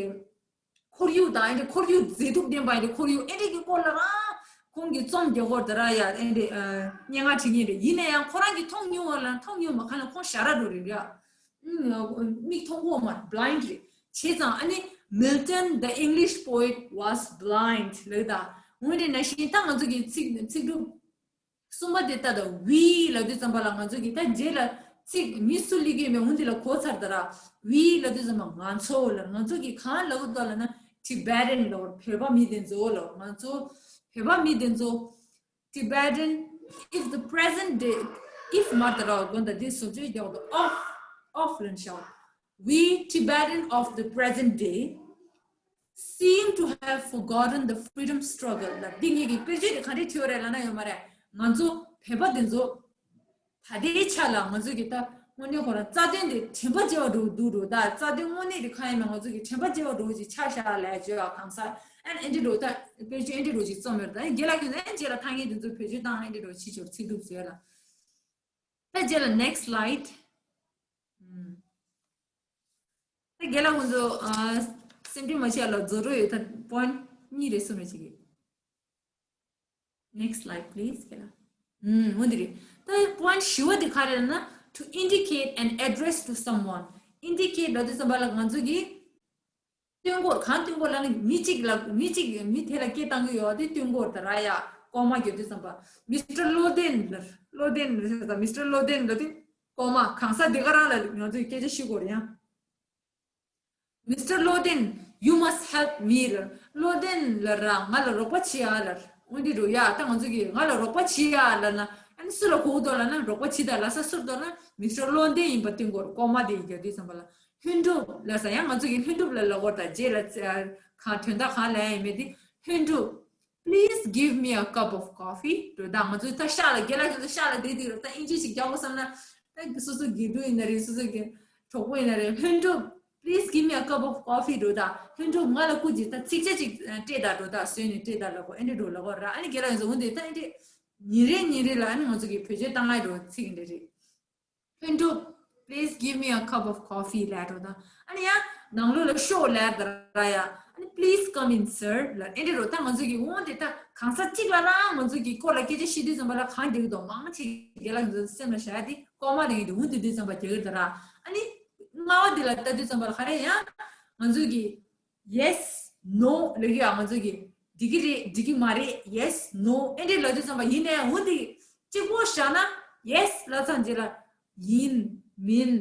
ཁོར་ཡུག་དང་ཨེ་འདྲ་ཁོར་ཡུག་མཛེས་སྡུག་ལྡན་པ་ཨེ་འདྲ་ཁོར་ཡུག་ཨེ་འདྲ་གི་སྐོར་ལ་རང་ཁོང་གིས་རྩོམ་རྒྱག་གོ་རེད་ད་ར་ཡ། ཨེ་འདྲ་ཨ་སྙན་ངག་བྲིས་མཁན་རེད། ཡིན་ན་ཡང་ཁོ་རང་གིས་མཐོང་མྱོང་བ་ལ་མཐོང་མྱོང་མ་གང་ལ་ཁོང་ཞ་ར་འགྲོ་རེད་ཡ། ཨུམ་མིག་མཐོང་གོ་མ་རེད། blind རེད། བྱས་ཙང་ཨ་ནི་Milton the English poet was blind ལབ་ད། འོ་འདི་ནང་བཞིན་ད་ང་ཚོ་གི་ཚིག་ཚིག་གྲུབ་གསུམ་པ་དེ་ལྟ་དང་། we ལབ་དུས་ཙམ་པ་ལ་ང་ཚོ་གི་ད་རྗེས་ལ་ཚིག་མི་སུ་སླེབས་ཀྱི་མེད། འོ་འདི་ལ་གོ་ཚར་ད་ར། we ལབ་དུས་ཙམ་པ་ང་ཚོ་ལ་ང་ཚོ་གི་གང་ལབ་དགོས་ལབ་ན་Tibetan ལབ། བོད་པ་མི་དེ་ཚོ་ལབ། ང་ཚོ་བོད་པ་མི་དེ་ཚོ། Tibetan, if the present day, if མ་ད་ར་དགོན་ད་འདི་བཟོ་བཅོས་རྒྱག་དགོས། of of ལབ་ཤག we Tibetan of the present day seem to have forgotten the freedom struggle ལབ། འདི་ངེད་ཀྱི་དཔེར་བརྗོད་དེ་ག་རེ་བྲིས་པ་རེད་ལབ་ན་ཡོད་མ་རེད། ང་ཚོ་བོད་པ་འདི་ཚོ་ད་ལྟའི་ཆ་ལ་ང་ཚོ་གི་ད་དངོས་གནས་ཁོ་རང་རྩ་དོན་དེ་དྲན་པ་བརྗེད་པ་འགྲོ་འདུག་འགྲོ། ད་རྩ་དོན་དངོས་གནས་དེ་གང་ཡིན་མིན་ང་ཚོ་གི་དྲན་པ་བརྗེད་པ་འགྲོ་ཅིག་ཆགས་ཤག་ལབ་བརྗོད་ཨ། གང་ཟག་ཨན་ཨེ་འདྲ་འགྲོ། ད་དཔེར་བརྗོད་ཨེ་འདྲ་འགྲོ་ཅིག་རྩོམ་ཡོད། ད་རྒན་ལགས་ཀྱིས་ཨན་རྗེས་ལ་ཐང་ངེ་འདི་ཚོ་བེད་སྤྱོད་བཏང་ཨེ་འདྲ་འགྲོ་ཕྱི་ཕྱོགས་ཚིག་སྡུག་བཟོས་ལ། ད་རྗེས་ལ་next slide. ཨུམ། ད་རྒན་ལགས་ཁོང་ཚོ་ཨ་སེམས་ཁྲལ་མ་བྱེད་ལ་རྫོགས་འགྲོ་ཡོད། ད་པོ་ཡིན་ཊི་གཉིས་རེ་གསུམ་རེ་བྱེད་ཀྱི། Next slide please. རྒན་ལགས། ཨུམ། འོ་འདི་རེད། ད་པོ་ཡིན་ཊི་བཞི་བ་དེ་ག་རེ་ལབ་ན། to indicate an address to someone. indicate ལབ་དུས་ཙམ་པ་ལ་ང་ཚོ་གིས་སྟོན་དགོས། གང་སྟོན་དགོས་ལབ་ན་མི་གཅིག་ལ་མི་གཅིག་མི་དེ་ལ་སྐད་བཏང་གི་ཡོད་དེ་སྟོན་དགོས་ད་ར་ཡ། ཀོ་མ་རྒྱག་དུས་ཙམ་པ། མི་སི་ཊར་བློ་ལྡན་ལབ། བློ་ལྡན་ལབ་ད། མི་སི་ཊར་བློ་ལྡན་ལབ་དུས་ཀོ་མ། གང་ཟག་དེ་ག་རང་ལ་ང་ཚོས་སྐད་ཆ་ཞུ་དགོས་རེད་ཡ། མི་སི་ཊར་བློ་ལྡན། you must help me ལབ། བློ་ལྡན་ལབ་ར་ང་ལ་རོགས་པ་བྱེད་ཨ་ལབ། འོ་འདི་རུ་ཡ། ད་ང་ཚོ་གིས་ང་ལ་རོགས་པ་བྱེད་ཨ་ལབ་ན་ཨ་ནི་སུ་ལ་གོ་གི་འདུག་ལབ་ན་རོགས་པ་བྱེད་ད་ལབ་ས་སུ་འདུག་ལབ་ན་མི་སི་ཊར་བློ་ལྡན་ཡིན་པ་སྟོན་དགོས་རེད། ཀོ་མ་དེ་ཡིན་རྒྱག་དུས་ཙམ་པ་ལ། ལྷུན་གྲུབ་ལབ་ས་ཡང་ང་ཚོ་གིས་ལྷུན་གྲུབ་ལ་ལབ་དགོས་རེད། ད་རྗེས་ལ་ཚ་གང་དོན་དག་གང་ལབ་ཡ་ཡིན་མེད་དེ་ལྷུན་གྲུབ། Please give me a cup of coffee. འགྲོ་ད་ང་ཚོ་ད་ཤག་ལ་རྒན་ལགས་ཚོ་ཤག་ལ་བསྡད་དུས་ད་ཨིན་ཇི་ཞིག་རྒྱག་དགོས་བསམ་ན་ད་སོ་སོ་དགེ་ཕྲུག་ཡིན་ན་རེད། སོ་སོ་གི་གྲོགས་པོ་ཡིན་ན་རེད། ལྷུན་གྲུབ། Please give me a cup of coffee. འགྲོ་ད་ལྷུན་གྲུབ་ང་ལ་སྐུ་མཁྱེན་ད་ཚིག་ཇ་ཅིག་སྤྲད་ད། འགྲོ་ད་བཟོས་ནས་སྤྲད་ད་ལབ་དགོས། ཨེ་འདྲ་འགྲོ་ལབ་དགོས་ར། ཨ་ནི་རྒན་ལགས་ཡིན་ཟེར་འོན་ཏེ་ད་ཨེ་འདྲ་ཉིན་རེ་ཉིན་རེ་ལ་ཨ་ནི་ང་ཚོ་གི་བེད་སྤྱོད་བཏང་ཡ་འགྲོ་ཚིག་འདི་རེད། ལྷུན་གྲུབ། Please give me a cup of coffee. ལབ་འགྲོ་ད། ཨ་ནི་ཡང་ནང་ལོགས་ལ་ཤོག་ལབ་ད་ར་ཡ། ཨ་ནི་please come in, sir. ལབ་ཨེ་འདྲ་འགྲོ་ད། ང་ཚོ་གི་འོན་ཏེ་ད་གང་ཟག་གཅིག་ལ་རང་ང་ཚོ་གི་སྐོར་ལ་སྐད་ཆ་བཤད་དུས་ཙམ་པ་ལ་གང་རྒྱག་གི་འདུག་མང་ཆེ་རྒན་ལགས་ཚོ་སེམས་ལ་བཞག་ཡ་དེ་ཀོ་མ་ལེན་གྱི་འདུག་འོན་ཏེ་དུས་ཙམ་པ་རྒྱག་གི་ད་ར། ཨ་ནི་ལྔ་བ་འདི་ལ་ལྟ་དུས་ཙམ་པ་ལ་ག་རེ་ཡང་ང་ཚོ་གི Yes, no ལབ་ཀྱི་ཡོད། ང་ཚོ་གི་འགྲིག་གི་རེད། འགྲིག་གི་མ་རེད། Yes, no ཨེ་འདྲ་ལབ་དུས་ཙམ་པ་ཡིན་ནའི་འོན་ཏེ་གཅིག་པོ་བཞག་ན་yes ལབ་ཙང་རྗེས་ལ་ཡིན་མིན།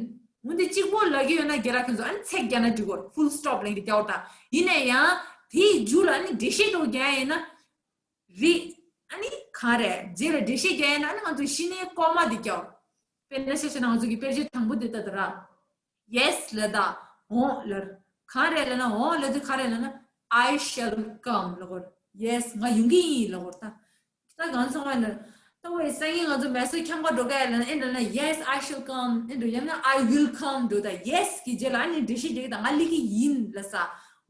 འོན་ཏེ་གཅིག་པོ་ལབ་ཀྱི་ཡོད་ན་རྒན་ལགས་ཁྱེད་ཚོ་ཨ་ནི་ཚེག་རྒྱག་ན་འགྲིག་གོ། Full stop ལབ་ཀྱི་རྒྱག་འོ་ད། ཡིན་ནའི་ཡང་དེའི་མཇུག་ལ་ཨ་ནི་འགྲེལ་བཤད་འདྲ་བོ་རྒྱག་ཡ་ཡིན་ན་རེད། ཨ་ནི་ག་རེ་རྗེས་ལ་འགྲེལ་བཤད་རྒྱག་ཡ་ཡིན་ན་ཨ་ནི་ང་ཚོ་གཞི་ནས་ཀོ་མ་འདི་རྒྱག་འོ། དཔེར་ན་ཆ་བཞག་ན་ང་ཚོ་གི་དཔེར་བརྗོད་དང་པོ་འདི་ལྟ་ད་ར། Yes ལབ་ད། འོང་ལབ། གང་རེད་ལབ་ན། འོང་ལབ་དུས་ག་རེ་ལབ་ན། I shall come ལབ་དགོས། Yes ང་ཡོང་གི་ཡིན་ལབ་དགོས། ད་ད་གང་སོང་བ་ན། ད་བས་སང་ཉིན་ང་ཚོ་མེ་སོ་འཁྱམ་ག་འགྲོ་ག་ལབ་ན་ཨེ་ལབ་ན། Yes, I shall come ཨེ་འགྲོ། ཡང་ན་I will come འགྲོ་ད། Yes གི་རྗེས་ལ་ཨ་ནི་འགྲེལ་བཤད་རྒྱག་གི་ད་ང་སླེབས་ཀྱི་ཡིན་ལབ་ས།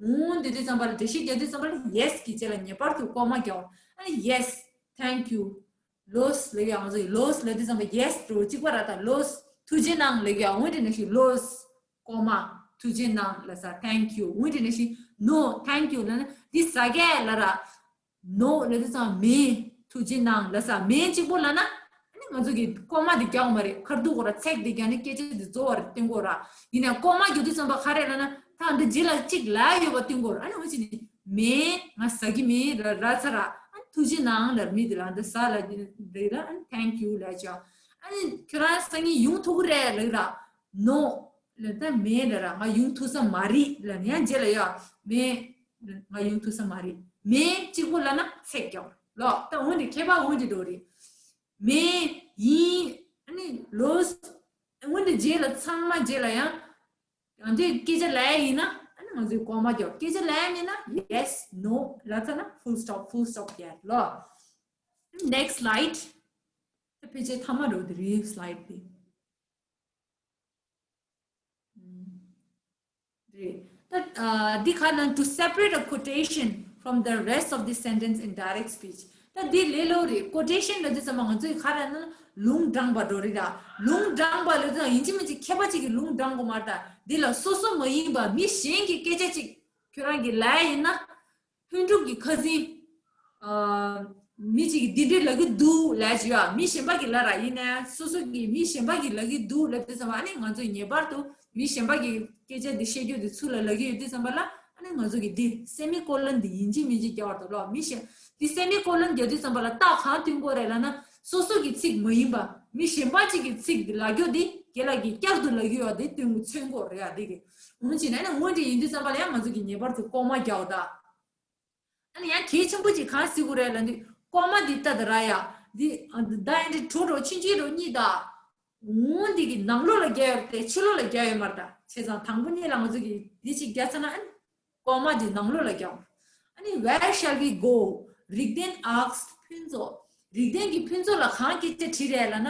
འོང་དེ་དུས་ཙམ་པ་ལ་འགྲེལ་བཤད་རྒྱག་དུས་ཙམ་པ་ལ་Yes གི་རྗེས་ལ་ངེས་པར་དུ་ཀོ་མ་རྒྱག་ཨ་ནི་Yes, thank you. Los ལབ་ཀྱི་ཡོད། ང་ཚོ་ཡི་los ལབ་དུས་ཙམ་པ་yes འགྲོ་གཅིག་པ་ར། ད་los ཐུགས་རྗེ་གནང་ལབ་ཀྱི་ཡོད། འོན་ཏེ་ནང་བཞིན་los ཀོ་མ་ཐུགས་རྗེ་གནང་ལབ་ས། Thank you འོན་ཏེ་ནང་བཞིན་no thank you ལབ་ན་འདི་ཟ་གས་ལབ་ར། No ལབ་དུས་ཙམ་མེད། ཐུགས་རྗེ་གནང་ལབ་ས། མེད་གཅིག་པོ་ལབ་ན་ཨ་ནི་ང་ཚོ་གི་ཀོ་མ་འདི་རྒྱག་མ་རེད། ཁར་འདུག་གོ་ར། ཚེག་འདི་རྒྱག་ནས་སྐད་ཆ་འདི་རྫོགས་པ་རེད་སྟོན་གོ་ར། ཡིན་ནའི་ཀོ་མ་རྒྱག་དུས་ཙམ་པ་ག་རེ་ལབ་ན་ད་འདི་རྗེས་ལ་གཅིག་ལབ་ཡོད་པ་སྟོན་གོ་ར། ཨ་ནི་འོན་ཅི་ནི་མེད། ང་ཟ་གི་མེད་ལབ་ར་ཚར་ར། ཨ་ནི་ཐུགས་རྗེ་གནང་ལབ། མི་འདི་ལ་འདི་ཟ་ལབ་འདི་ར། ཨ་ནི་thank you ལབ་ཅོ། ཨ་ནི་ཁྱོད་རང་སང་ཉིན་ཡོང་ཐུབ་ཀྱི་རེད་ལབ་ར། No ལབ་ད་མེད་ལབ་ར། ང་ཡོང་ཐུབ་ས་མ་རེད་ལབ་ན་ཡང་རྗེས་ལ་ཡ་མེད། ང་ཡོང་ཐུབ་ས་མ་རེད། མེད་གཅིག་པོ་ལབ་ན་ཚེག་རྒྱག་ལོ། ད་འོན་ཏེ་ཁྱད་པར་འོན་ཏེ་འགྲོ་རེད། མེད་ཡིན། ཨ་ནི་los འོན་ཏེ་རྗེས་ལ་ཚང་མ་རྗེས་ལ་ཡང་ཡང་དེ་སྐད་ཆ་ལབ་ཡ་ཡིན་ན་ཨ་ནི་ང་ཚོས་ཀོ་མ་རྒྱག་སྐད་ཆ་ལབ་ཡ་མེད་ན་yes no ལབ་ཚར་ན་full stop full stop རྒྱག་ལོ། Next slide. ད་ཕལ་ཆེར་མཐའ་མ་འགྲོ་དེ་རེད། Slide དེ། རེད། ད་ཨ་འདི་ག་ལབ་ན། To separate a quotation from the rest of the sentence in direct speech. ད་འདི་ལས་སླ་པོ་རེད། Quotation ལབ་དུས་ཙམ་པ་ང་ཚོས་ག་རེ་ལབ་ན་ལུང་དྲངས་པ་འགྲོ་རེད་ད། ལུང་དྲངས་པ་ལབ་དུས་ཡིན་གཅིག་མིན་གཅིག་མཁས་པ་གཅིག་གིས་ལུང་དྲངས་དགོས་མ་རེད་ད། འདི་ལ་སོ་སོ་མ་ཡིན་པ་མི་གཞན་གྱི་སྐད་ཆ་གཅིག་ཁྱོད་རང་གིས་ལབ་ཡ་ཡིན་ན། ལྷུན་གྲུབ་ཀྱི་ཁ་སང་ཨ་མི་གཅིག་གིས་འདི་འདྲ་ལབ་ཀྱི་འདུག་ལབ་ཅིག་ཡོད། མི་གཞན་པ་གིས་ལབ་ར། ཡིན་ནའི་སོ་སོ་གིས་མི་གཞན་པ་གིས་ལབ་ཀྱི་འདུག་ལབ་དུས་ཙམ་པ་ཨ་ནི་ང་ཚོས་ངེས་པར་དུ་མི་གཞན་པ་གིས་སྐད་ཆ་འདི་བཤད་རྒྱུ་འདི་ཚུར་ལ་ལབ་ཀྱི་ཡོད་དུས་ཙམ་པ་ལ་ཨ་ནི་ང་ཚོ་གིས་འདི་སེ་མི་ཀོ་ལོན་འདི་ཡིན་གཅིག་མིན་གཅིག་རྒྱག་པར་འདུག་ལོ། མི་གཞན་འདི་སེ་མི་ཀོ་ལོན་རྒྱག་དུས་ཙམ་པ་ལ་རྟགས་གང་སྟོན་དགོས་རེད་ལབ་ན། སོ་སོ་གི་ཚིག་མ་ཡིན་པ་མི་གཞན་པ་གཅིག་གི་ཚིག་འདི་ལབ་རྒྱུ་འདི་རྒན་ལགས་ཀྱིས་བསྐྱར་དུ་ལབ་ཀྱི་ཡོད་འདི་སྟོན་དགོས། མཚོན་དགོས་རེད་ཡ། འདི་གི་འོན་ཅི་ན་ཨ་ནི་དངོས་འབྲེལ་ཡིན་དུས་ཙམ་པ་ལ་ཡང་ང་ཚོ་གིས་ངེས་པར་དུ་ཀོ་མ་རྒྱག་འོ་ད། ཨ་ནི་ཡང་གལ་ཆེན་པོ་ཅིག་གང་གཟིགས་དགོས་རེད་ལབ་དུས་ཀོ་མ་འདི་ལྟ་ད་ར་ཡ། འདི་ཨ་ད་ཡིན་འདི་གྲོ་གྲོ་ཆུན་ཆུན་རོ་གཉིས་ད། འོང་འདི་གི་ནང་ལོགས་ལ་རྒྱག་ཡོད་རེད་དེ་ཕྱི་ལོགས་ལ་རྒྱག་ཡོད་མ་རེད་ད། བྱས་ཙང་དང་པོ་ཉིད་ལ་ང་ཚོ་གིས་འདི་ཅིག་རྒྱག་ཚར་ན་ཨ་ནི་ཀོ་མ་འདི་ནང་ལོགས་ལ་རྒྱག་ཨ་ནི་Where shall we go? རིག་ལྡན་asked ཕུན་ཚོགས། རིག་ལྡན་གྱིས་ཕུན་ཚོགས་ལ་གང་སྐད་ཆ་དྲིས་རེད་ལབ་ན།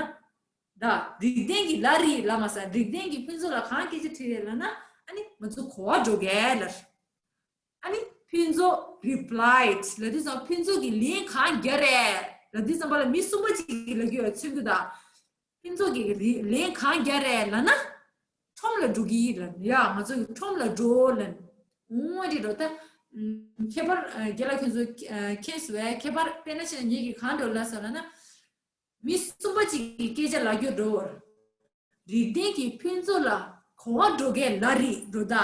ད་རིག་ལྡན་གྱིས་ལབ་རེད་ལབ་མ་ཟ། རིག་ལྡན་གྱིས་ཕུན་ཚོགས་ལ་གང་སྐད་ཆ་དྲིས་རེད་ལབ་ན། ཨ་ནི་ང་ཚོ་ག་པར་འགྲོ་གས་ལབ། ཨ་ནི་ཕུན་ཚོགས་replied ལབ་དུས་ཙམ་ཕུན་ཚོགས་ཀྱིས་ལན་གང་རྒྱག་རེད་ལབ་དུས་ཙམ་པ་ལ་མི་གསུམ་པ་གཅིག་གིས་ལབ་ཀྱི་ཡོད་མཚོན་རྒྱུ་ད། ཕུན་ཚོགས་ཀྱིས་རི་ལན་གང་རྒྱག་རེད་ལབ་ན། ཁྲོམ་ལ་འགྲོ་གི་ལབ་ཡ། ང་ཚོ་གིས་ཁྲོམ་ལ་འགྲོ་ལབ། འོང་བ་འདི་འགྲོ་ད། ཁྱད་པར་རྒན་ལགས་ཁྱེད་ཚོ་མཁྱེན་སོང་བས། ཁྱད་པར་དཔེར་ན་ཆ་ངེད་ཀྱིས་གང་འགྲོ་ལབ་སོང་ལབ་ན། མི་གསུམ་པ་གཅིག་གིས་སྐད་ཆ་ལབ་རྒྱུ་འགྲོ། རིག་ལྡན་གྱིས་ཕུན་ཚོགས་ལ་ག་པར་འགྲོ་གས་ལབ་རེད་འགྲོ་ད།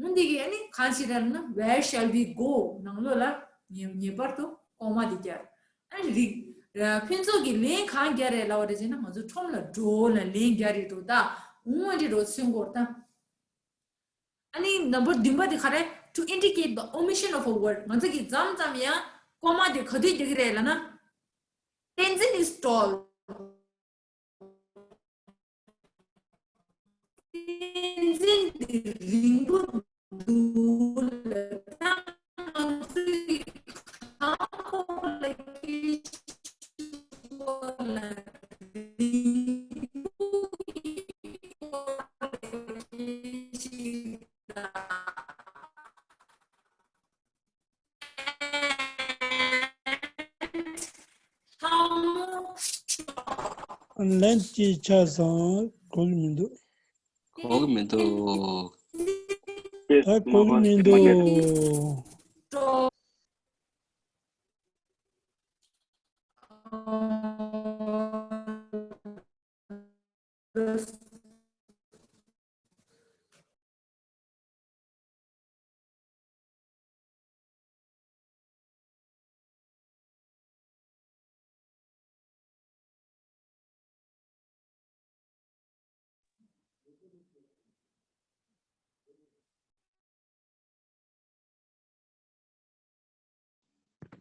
འོ་འདི་གིས་ཨ་ནི་གང་ཞིག་རེད་ལབ་ན། Where shall we go? ནང་ལོགས་ལ་ངེས་ངེས་པར་དུ་ཀོ་མ་འདི་རྒྱག་ཨ་ནི་རིག་ཕུན་ཚོགས་ཀྱིས་ལན་གང་རྒྱག་རེད་ལབ་པ་རེད་ཅེ་ན། ང་ཚོ་ཁྲོམ་ལ་འགྲོ་ལབ་ལན་རྒྱག་རེད་འགྲོ་ད། འོ་འདི་འགྲོ་མཚོན་དགོས་ད། ཨ་ནི་ནམ་བར་བདུན་པ་དེ་ག་རེ། To indicate the omission of a word. ང་ཚོ་གིས་མཚམས་མཚམས་ཡང་ཀོ་མ་དེ་ག་དུས་རྒྱག་གི་རེད་ལབ་ན། བསྟན་འཛིན་is tall. བསྟན་འཛིན་དེ་རིང་པོ་འདུག་ལབ་ན། ང་ཚོ་གིས་གང་ཀོ་ ལན་གཅིག་ཆགས་སོང་། གོ་གི་མི་འདུག་གོ་གི་མི་འདུག་ད་གོ་གི་མི་འདུག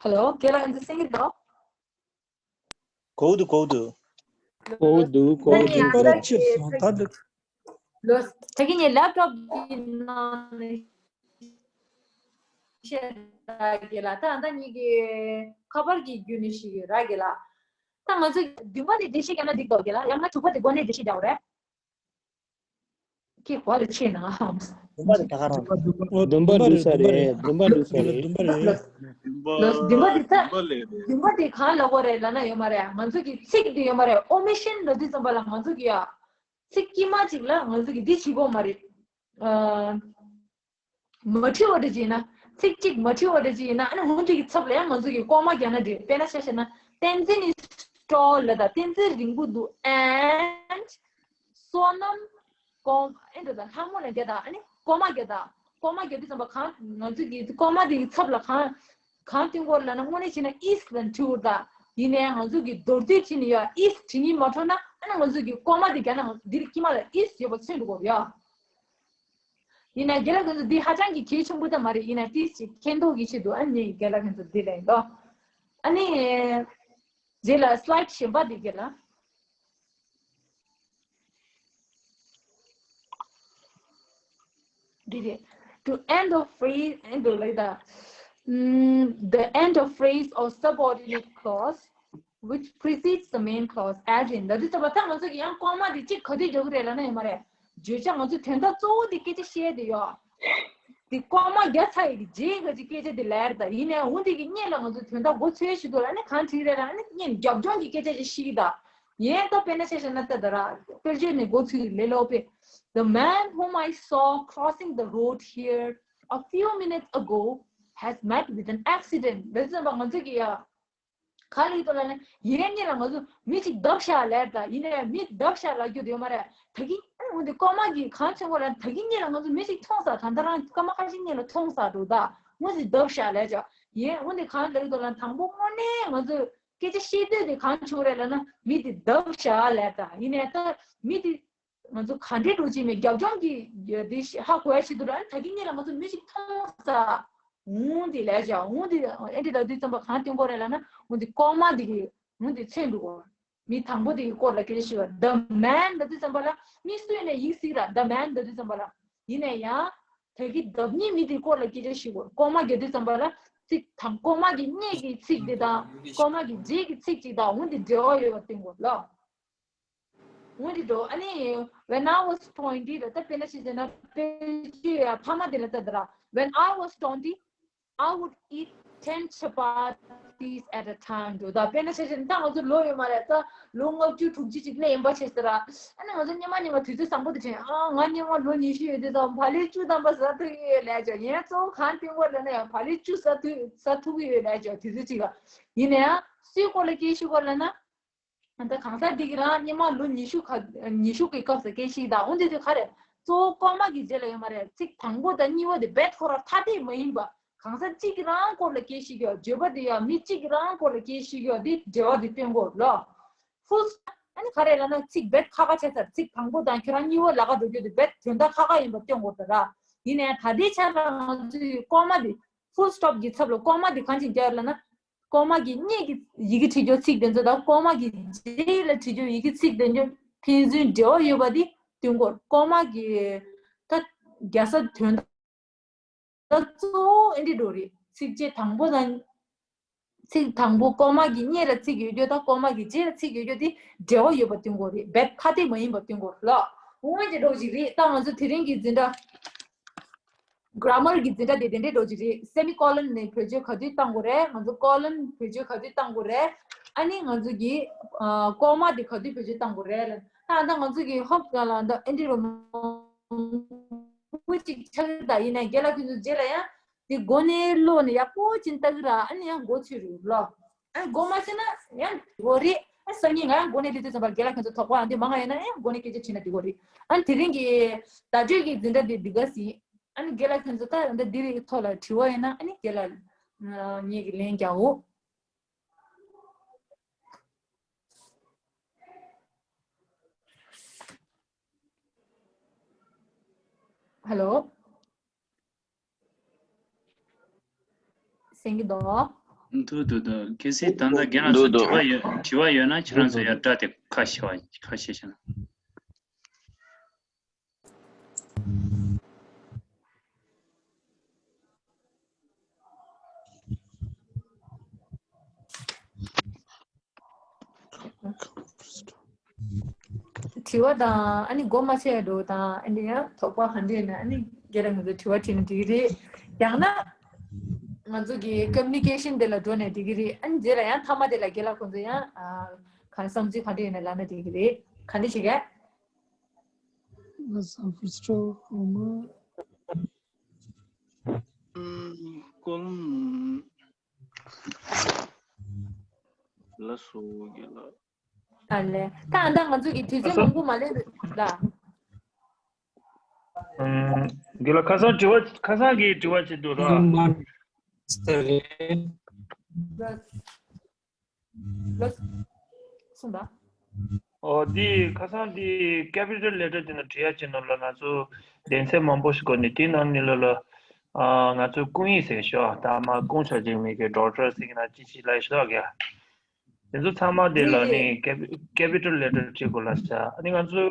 Hello, རྒན་ལགས་ང་ཚོ་གསན་གྱི་འདུག་གོ་འདུག་གོ་འདུག་གོ་འདུག་གོ་འདུག་ད་ལྟ་ཕར་ཕྱིར་སོང་ད་ལྟ། ལོ། ད་གིན་ངའི་ལེབ་ཊོབ་གི་ནང་ནས་བཤད་ད་རྒན་ལགས། ད་ད་ངེད་ཀྱི་ཁ་པར་གྱི་བརྒྱུད་ནས་ཤེས་ཀྱི་ར་རྒན་ལགས། ད་ང་ཚོ་བདུན་པ་དེ་འགྲེལ་བཤད་རྒྱག་ན་འགྲིག་འདུག་རྒན་ལགས། ཡང་ན་དྲུག་པ་དེ་འགོ་ནས་འགྲེལ་བཤད་རྒྱག་དགོས་རེད། ཁྱེད་ག་པར་ཕྱིན་ན། བདུན་པ་དེ་ད་ག་རང་རེད། བདུན་པ་འགྲིག་ས་རེད། བདུན་པ་འགྲིག་ས་རེད། ལོ། བདུན་པ་དེ་ཚ། བདུན་པ་དེ་གང་ལབ་དགོས་རེད་ལབ་ན་ཡོད་མ་རེད། ང་ཚོ་གི་ཚིག་དེ་ཡོད་མ་རེད། ཨོ་མི་ཤན་ལབ་དུས་ཙམ་པ་ལ་ང་ཚོ་གི་ཡ། ཚིག་དཀྱིལ་མ་གཅིག་ལ་ང་ཚོ་གི་འདི་བྱེད་དགོས་མ་རེད། ཨ། མ་བྲིས་པ་འདྲ་ཅིག་ཡིན་ན། ཚིག་གཅིག་མ་བྲིས་པ་འདྲ་ཅིག་ཡིན་ན། ཨ་ནི་འོ་འདི་གི་ཚབ་ལ་ཡང་ང་ཚོ་གི་ལྐོག་མ་རྒྱག་ན་འགྲིག་དཔེར་ན་ཆ་བཞག་ན། བསྟན་འཛིན་is tall ལབ་ད། བསྟན་འཛིན་རིང་པོ་འདུག and བསོད་ནམས་ལྐོག་ཨེ་འདྲ་ད་ལྷ་མོ་ལ་རྒྱག་ད། ཨ་ནི་ལྐོག་མ་རྒྱག་ད། ལྐོག་མ་རྒྱག་དུས་ཙམ་པ་གང་ང་ཚོ་གི་ལྐོག་མ་དེ་གི་ཚབ་ལ་གང་གང་སྟོན་དགོས་ལབ་ན། དངོས་གནས་བྱས་ན་is ལ་འབྲི་དགོས་ད། ཡིན་ནའི་ང་ཚོ་གི་མདོར་བསྡུས་བྱས་ནས་ཡ་is བྲིས་ཉིན་མ་འཕྲོད་ན། ཨ་ནི་ང་ཚོ་གི་ལྐོག་མ་དེ་རྒྱག་ན་འདིར་དཀྱིལ་མ་ལ་is ཡོད་པ་མཚོན་འགྲོ་དགོས་ཡ། ཡིན་ན་རྒན་ལགས་ཁྱེད་ཚོ་འདི་ཧ་ཅང་གི་གལ་ཆེན་པོ་ད་མ་རེད། ཡིན་ན་ཏིས་ཅིག་མཁྱེན་རྟོགས་ཀྱི་ཆེད་དུ། ཨ་ནི་རྒན་ལགས་ཁྱེད་ཚོ་འདི་ལས་ལོ། ཨ་ནི་རྗེས་ལ་སི་ལའེ་ཌི་གཞན་པ་འདི་རྒན་ལགས། འདི་རེད། To end of phrase, end of like the, mm, the end of phrase or subordinate clause which precedes the main clause, as in. ལབ་དུས་ཙམ་པ་ད་ང་ཚོ་གི་ཡང་ལྐོག་མ་དེ་གཅིག་ག་དུས་རྒྱག་གི་རེད་ལབ་ན་ཡོད་མ་རེད། བརྗོད་བྱ་ང་ཚོ་དོན་དག་གཙོ་བོ་དེ་སྐད་ཆ་བཤད་དེ་ཡོད། དེ་ལྐོག་མ་རྒྱག་ཚར་ཡི་རྗེས་ག་ཅིག་སྐད་ཆ་དེ་ལབ་རེད་ད། ཡིན་ནའི་འོ་དེ་གི་སྔོན་ལ་ང་ཚོ་དོན་དག་མགོ་ཚོས་ཞིག་འདུག་ལབ་ནས་གང་བྲིས་རེད་ལབ་ནས་སྔོན་རྒྱབ་ལྗོངས་ཀྱི་སྐད་ཆ་ཅིག་ཤེས་ཀྱི་ད། ཡིན་ད་དཔེར་ན་ཆ་བཞག་ན་ད་ད་ར་དཔེར་བརྗོད་ནས་མགོ་ཚོས་ལེ་ལོ་པས། The man whom I saw crossing the road here a few minutes ago has met with an accident. ལབ་ཙམ་པ་ང་ཚོ་གི་ཡ། ག་ལ་ཡོད་དོ་ལབ་ན། ཡིན་ནའི་སྔོན་ལ་ང་ཚོ་མི་གཅིག་བརྡབ་བཞག་ལབ་ད། ཡིན་ནའི་མི་བརྡབ་བཞག་ལབ་རྒྱུ་དེ་ཡོད་མ་རེད། ད་གིན་འོ་འདི་ལྐོག་མ་གི་གང་བྱུང་བ་ལབ་ན། ད་གིན་སྔོན་ལ་ང་ཚོ་མི་གཅིག་མཐོང་ས། ད་ལྟ་རང་སྐར་མ་ཁ་ཤས་སྔོན་ལ་མཐོང་ས་འགྲོ་ད། འོ་འདི་བརྡབ་བཞག་ལབ་བྱ། ཡིན་འོ་འདི་གང་ལབ་ཡོད་དོ་ལབ་ན། དང་པོ་དངོས་གནས་ང་ཚོ་སྐད་ཆ་བཤད་དུས་དེ་གང་བྱུང་རེད་ལབ་ན། མི་དེ་བརྡབ་བཞག་ལབ་ད། ཡིན་ནའི་ད་མི་དེ་ང་ཚོ་ག་འདྲའི་འགྲོ་ཅིག་མེད་རྒྱབ་ལྗོངས་ཀྱི་འདི་ཧ་གོ་ཡ་ཆེད་དུ་ར། ད་གིན་སྔོན་ལ་ང་ཚོ་མི་ཞིག་མཐོང་ས། འོ་འདི་ལབ་བྱ། འོ་འདི་ཨེ་འདྲ་ལབ་དུས་ཙམ་པ་གང་སྟོན་དགོས་རེད་ལབ་ན། འོ་འདི་ལྐོག་མ་འདི་གི་འོ་འདི་མཚོན་འགྲོ་གོ། མི་དང་པོ་དེ་གི་སྐོར་ལ་སྐད་ཆ་ཞུ་བ། The man ལབ་དུས་ཙམ་པ་ལ་མི་སུ་ཡིན་ནའི་ཡིན་སྲིད་ར། The man ལབ་དུས་ཙམ་པ་ལ། ཡིན་ནའི་ཡང་ད་གིན་བརྡབ་མཁན་མི་དེའི་སྐོར་ལ་སྐད་ཆ་ཞུ་གོ། ལྐོག་མ་རྒྱག་དུས་ཙམ་པ་ལ་ཚིག་དང་ལྐོག་མ་གི་སྔོན་གྱི་ཚིག་དེ་དང་ལྐོག་མ་གི་རྗེས་ཀྱི་ཚིག་ཅིག་དང་འོ་འདི་འབྲེལ་བ་ཡོད་པ་སྟོན་དགོས་ལ། འོ་འདི་འགྲོ། ཨ་ནི་when I was twenty ལ་ད་དཔེར་ན་ཅིག་བྱས་ན་དཔེ་ཆ་ཡ་ཕ་མ་དེ་ལ་ལྟ་དེ་ར། When I was twenty, I would eat ten chapatis at a time འགྲོ། ད་དཔེར་ན་ཆ་བཞག་ན་ད་ང་ཚོ་ལོ་ཡོད་མ་རེད། ད་ལོ་ལྔ་བཅུ་དྲུག་ཅུ་ཅིག་སླེབས་ཡིན་པ་བྱས་ཟེར་ར། ཨ་ནི་ང་ཚོ་སྔོན་མ་སྔོན་མ་དུས་ཚོད་བཟང་པོ་དེ་དྲན། ཨ་ང་སྔོན་མ་ལོ་ཉི་ཤུ་ཡོད་དུས་ད་བག་ལེབ་བཅུ་ཐམ་པ་ཟ་ཐུབ་ཀྱི་ཡོད་ལབ་བྱ། ཡིན་གཙོ་བོ་གང་སྟོན་དགོས་ལབ་ན་ཡང་བག་ལེབ་བཅུ་ཟ་ཐུབ་ཟ་ཐུབ་ཀྱི་ཡོད་ལབ་བྱ། དུས་ཚོད་ཅིག་ལ། ཡིན་ནའང་སུའི་སྐོར་ལ་སྐད་ཆ་ཞུ་དགོས་ལབ་ན། ད་གང་ཟག་འདི་གི་རང་སྔོན་མ་ལོ་ཉི་ཤུ་ཁ་ཉི་ཤུ་གི་སྐབས་སུ་སྐད་ཆ་ཞིག་དང་འོ་འདི་དུས་ག་རེ་གཙོ་བོ་ལྐོག་མ་གི་རྗེས་ལ་ཡོད་མ་རེད། ཚིག་དང་པོ་དང་གཉིས་པ་དེ་རྦད་ཁོ་རང་ཐ་དད་མ་ཡིན་པ། གང་ཟག་གཅིག་གི་རང་སྐོར་ལ་སྐད་ཆ་ཞིག་ཡོད། བརྗོད་པ་དེ་ཡང་མི་གཅིག་གི་རང་སྐོར་ལ་སྐད་ཆ་ཞིག་ཡོད། དེ་འབྲེལ་བ་དེ་སྟོན་དགོས་ལོ། ཧྥུལ་ཨ་ནི་ག་རེ་ལབ་ན་ཚིག་རྦད་ཁ་ཁ་ཆགས་ཚར། ཚིག་དང་པོ་དང་ཁྱོད་རང་གཉིས་པ་ལ་ཁ་འགྲོ་རྒྱུ་དེ་རྦད་དོན་དག་ཁ་ཁ་ཡིན་པ་སྟོན་དགོས་ད་ར། ཡིན་ནའི་ད་ལྟའི་ཆ་ལ་ང་ཚོའི་ལྐོག་མ་དེ་ཧྥུལ་སི་ཊོབ་ཀྱི་ཚབ་ལ་ལྐོག་མ་དེ་གང་ཅིག་རྒྱག་ལབ་ན། ལྐོག་མ་གི་སྔོན་གྱི་ཡི་གེ་བྲིས་རྒྱུ་ཚིག་དེ་ཚོ་དང་ལྐོག་མ་གི་རྗེས་ལ་བྲིས་རྒྱུ་ཡི་གེ་ཚིག་དེ་ཚོ་ཕན་ཚུན་འབྲེལ་བ་ཡོད་པ་དེ་སྟོན་དགོས། ལྐོག་མ་གི་ད་རྒྱལ་ས་དོན་དག་གཙོ་བོ་ཨེ་འདྲ་འགྲོ་རེད། ཚིགས་བཅད་དང་པོ་དང་ཚིག་དང་པོ་ལྐོག་མ་གི་སྔོན་ལ་ཚིག་ཡོད་རྒྱུ་དང་ལྐོག་མ་གི་རྗེས་ལ་ཚིག་ཡོད་རྒྱུ་དེ་འབྲེལ་བ་ཡོད་པ་སྟོན་དགོས་རེད། རྦད་ཐ་དད་མ་ཡིན་པ་སྟོན་དགོས་རེད་ལ། འོ་འདི་འདྲ་ཞིག་རེད། ད་ང་ཚོ་དེ་རིང་གི་འཛིན་གྲྭ། གྷི་ར་མར་གྱི་འཛིན་གྲྭ་དེ་དེ་འདྲའི་འགྲོ་གི་རེད། སེ་མི་ཀོ་ལོན་ནས་བེད་སྤྱོད་ག་དུས་བཏང་དགོས་རེད། ང་ཚོ་ཀོ་ལོན་བེད་སྤྱོད་ག་དུས་བཏང་དགོས་རེད། ཨ་ནི་ང་ཚོ་གི་ཀོ་མ་དེ་ག་དུས་བེད་སྤྱོད་བཏང་དགོས་རེད་ལ། ད་ད་ང་ཚོ་གི་ཧོབ་ག་ལ་ད་ཨེན་ཏི་རོ་མང་པོ་ཅིག་ཆགས་ཀྱི་ད་ཡིན་ན་རྒན་ལགས་ཁྱོད་ཚོ་རྗེས་ལ་ཡང་དེ་མགོ་ནས་ཀློག་ནས་ཡག་པོ་ཅིག་ལྟ་གི་ར། ཨ་ནི་ཡང་མགོ་ཚོས་རུ་ལོ། ཨ་མགོ་མ་ཚོས་ན་ཡང་འགྲིག་གོ་རེད། ཨ་སང་ཉིན་ང་ཡང་མགོ་ནས་ལི་དུས་ཙམ་པར་རྒན་ལགས་ཁྱོད་ཚོ་དོགས་པ་ཨ་འདི་མང་ང་ཡོད་ན་ཡང་མགོ་ནས་སྐད་ཆ་དྲིས་ན་འགྲིག་གོ་རེད། ཨ་དེ་རིང་གི་བརྡ་སྤྲོད་ཀྱི་འཛིན་གྲྭ་དེ་འདི་ག་ཟིན། ཨ་ནི་རྒན་ལགས་ཁྱོད་ཚོ་ད་འདི་འདི་རིགས་ཐོག་ལ་དྲི་བ་ཡོད་ན་ཨ་ནི་རྒན་ལགས་ངེད་ཀྱི་ལན་རྒྱག་འོ། ཧེ་ལོ། གསན་གྱི་འདུག་འདུག་འདུག་འདུག་གལ་སྲིད་ད་ལྟ་རྒན་ལགས་འདུག་ཚོ་འདུག་དྲི་བ་ཡོད་དྲི་བ་ཡོད་ན་ཁྱེད་རང་ཚོ་ཡར་སྒྲ་དེ་ཁ་ཕྱེ་བ་ཁ་ཕྱེ་བྱས་ན། དྲི་བ་དང་ཨ་ནི་མགོ་མ་ཚོས་འགྲོ་དང་ཨ་ནི་ཡང་དོགས་པ་ག་འདྲ་ཡོད་ན་ཨ་ནི་རྒན་ལགས་ང་ཚོ་དྲི་བ་དྲིས་ན་འགྲིག་གི་རེད། ཡང་ན་ང་ཚོ་གི་ཀོ་མུ་ནི་ཀེ་ཤན་དེ་ལ་འགྲོ་ནས་འགྲིག་གི་རེད། ཨ་ནི་རྗེས་ལ་ཡང་མཐའ་མ་དེ་ལ་རྒན་ལགས་ཁོང་ཚོ་ཡང་གང་བསམ་ཚུལ་ག་འདྲ་ཡོད་ན་ལབ་ན་འགྲིག་གི་རེད། ག་འདྲ་བྱེད་གས། ང་ཚོ་ཕུར་སྤྲོ་ཁོ་མ། ཀོ་ལོམ་ལ་སོ་གི་ལ། ཨ་ལས། ད་ཨ་ད་ང་ཚོ་གི་དུས་ཚོད་མང་པོ་མ་ལས་འདུག་ལ། ཨུམ། འདི་ལ་ཁ་སང་དྲི་བ་ཁ་སང་གི་དྲི་བ་ཅིག་འདུག་ར། ཨུམ། མ་སྟེ་རེད། ལ། གསུངས་པ། ཨོ་འདི་ཁ་སང་འདི་ཀེ་པི་ཊལ་ལེ་ཊར་དེ་ནང་བྲིས་ཡ་ཅིག་ནང་ལ་ང་ཚོ་གདན་ས་མང་པོ་ཞིག་གོ་ནས་དེ་ནང་ནས་ལ་ལ་ཨ་ང་ཚོ་སྐུང་ཡིག་ཟེར་ཤོག་ད་མ་སྐུང་ཆ་ཅིག་མི་གི་ཌོག་ཊར་ཟེར་གི་ན་ཅི་ཅི་ལ་ཤོག་ག་དེ་ཚོ་ཚང་མ་དེ་ལ་ནི་ཀེ་པི་ཊལ་ལེ་ཊར་བྲིས་དགོས་ལ་ས། ཨ་ནི་ང་ཚོ་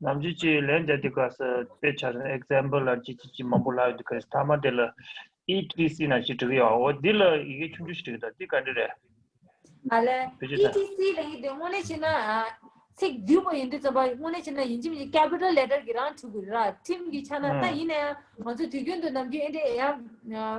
ནམ་རྒྱུན་ཅིག་ལན་རྒྱག་དུས་སྐབས་སུ་དཔེ་ཆ་རེ་ཨེག་ཛམ་པལ་ལ་ཅི་ཅི་ཅི་མང་པོ་ལབ་ཡོང་དུས་སྐབས་སུ་མཐའ་མ་དེ་ལ་ཨི་ཊི་སི་ནང་ཞིག་བྲིས་ཀྱི་ཡོད། འོ་འདི་ལ་ཡི་གེ་ཆུང་ཆུང་ཞིག་བྲིས་ཀྱི་འདུག་འདི་ག་འདྲ་རེད། ཨ་ལས། བེད་སྤྱོད་ཨི་ཊི་སི་ལབ་ཡག་དེ་དངོས་གནས་བྱས་ན་ཨ་ཚིག་བསྡུས་པ་ཡིན་དུས་ཙམ་པ་དངོས་གནས་བྱས་ན་ཡིན་གཅིག་མིན་གཅིག་ཀེ་པི་ཊལ་ལེ་ཊར་གྱི་རང་བྲིས་དགོས་རེད་ར། ཁྲིམས་ཀྱི་ཆ་ནས་ད་ཡིན་ན་ཡང་ང་ཚོ་དུས་རྒྱུན་དུ་ནམ་རྒྱུན་ཨེ་འདྲས་ཡང་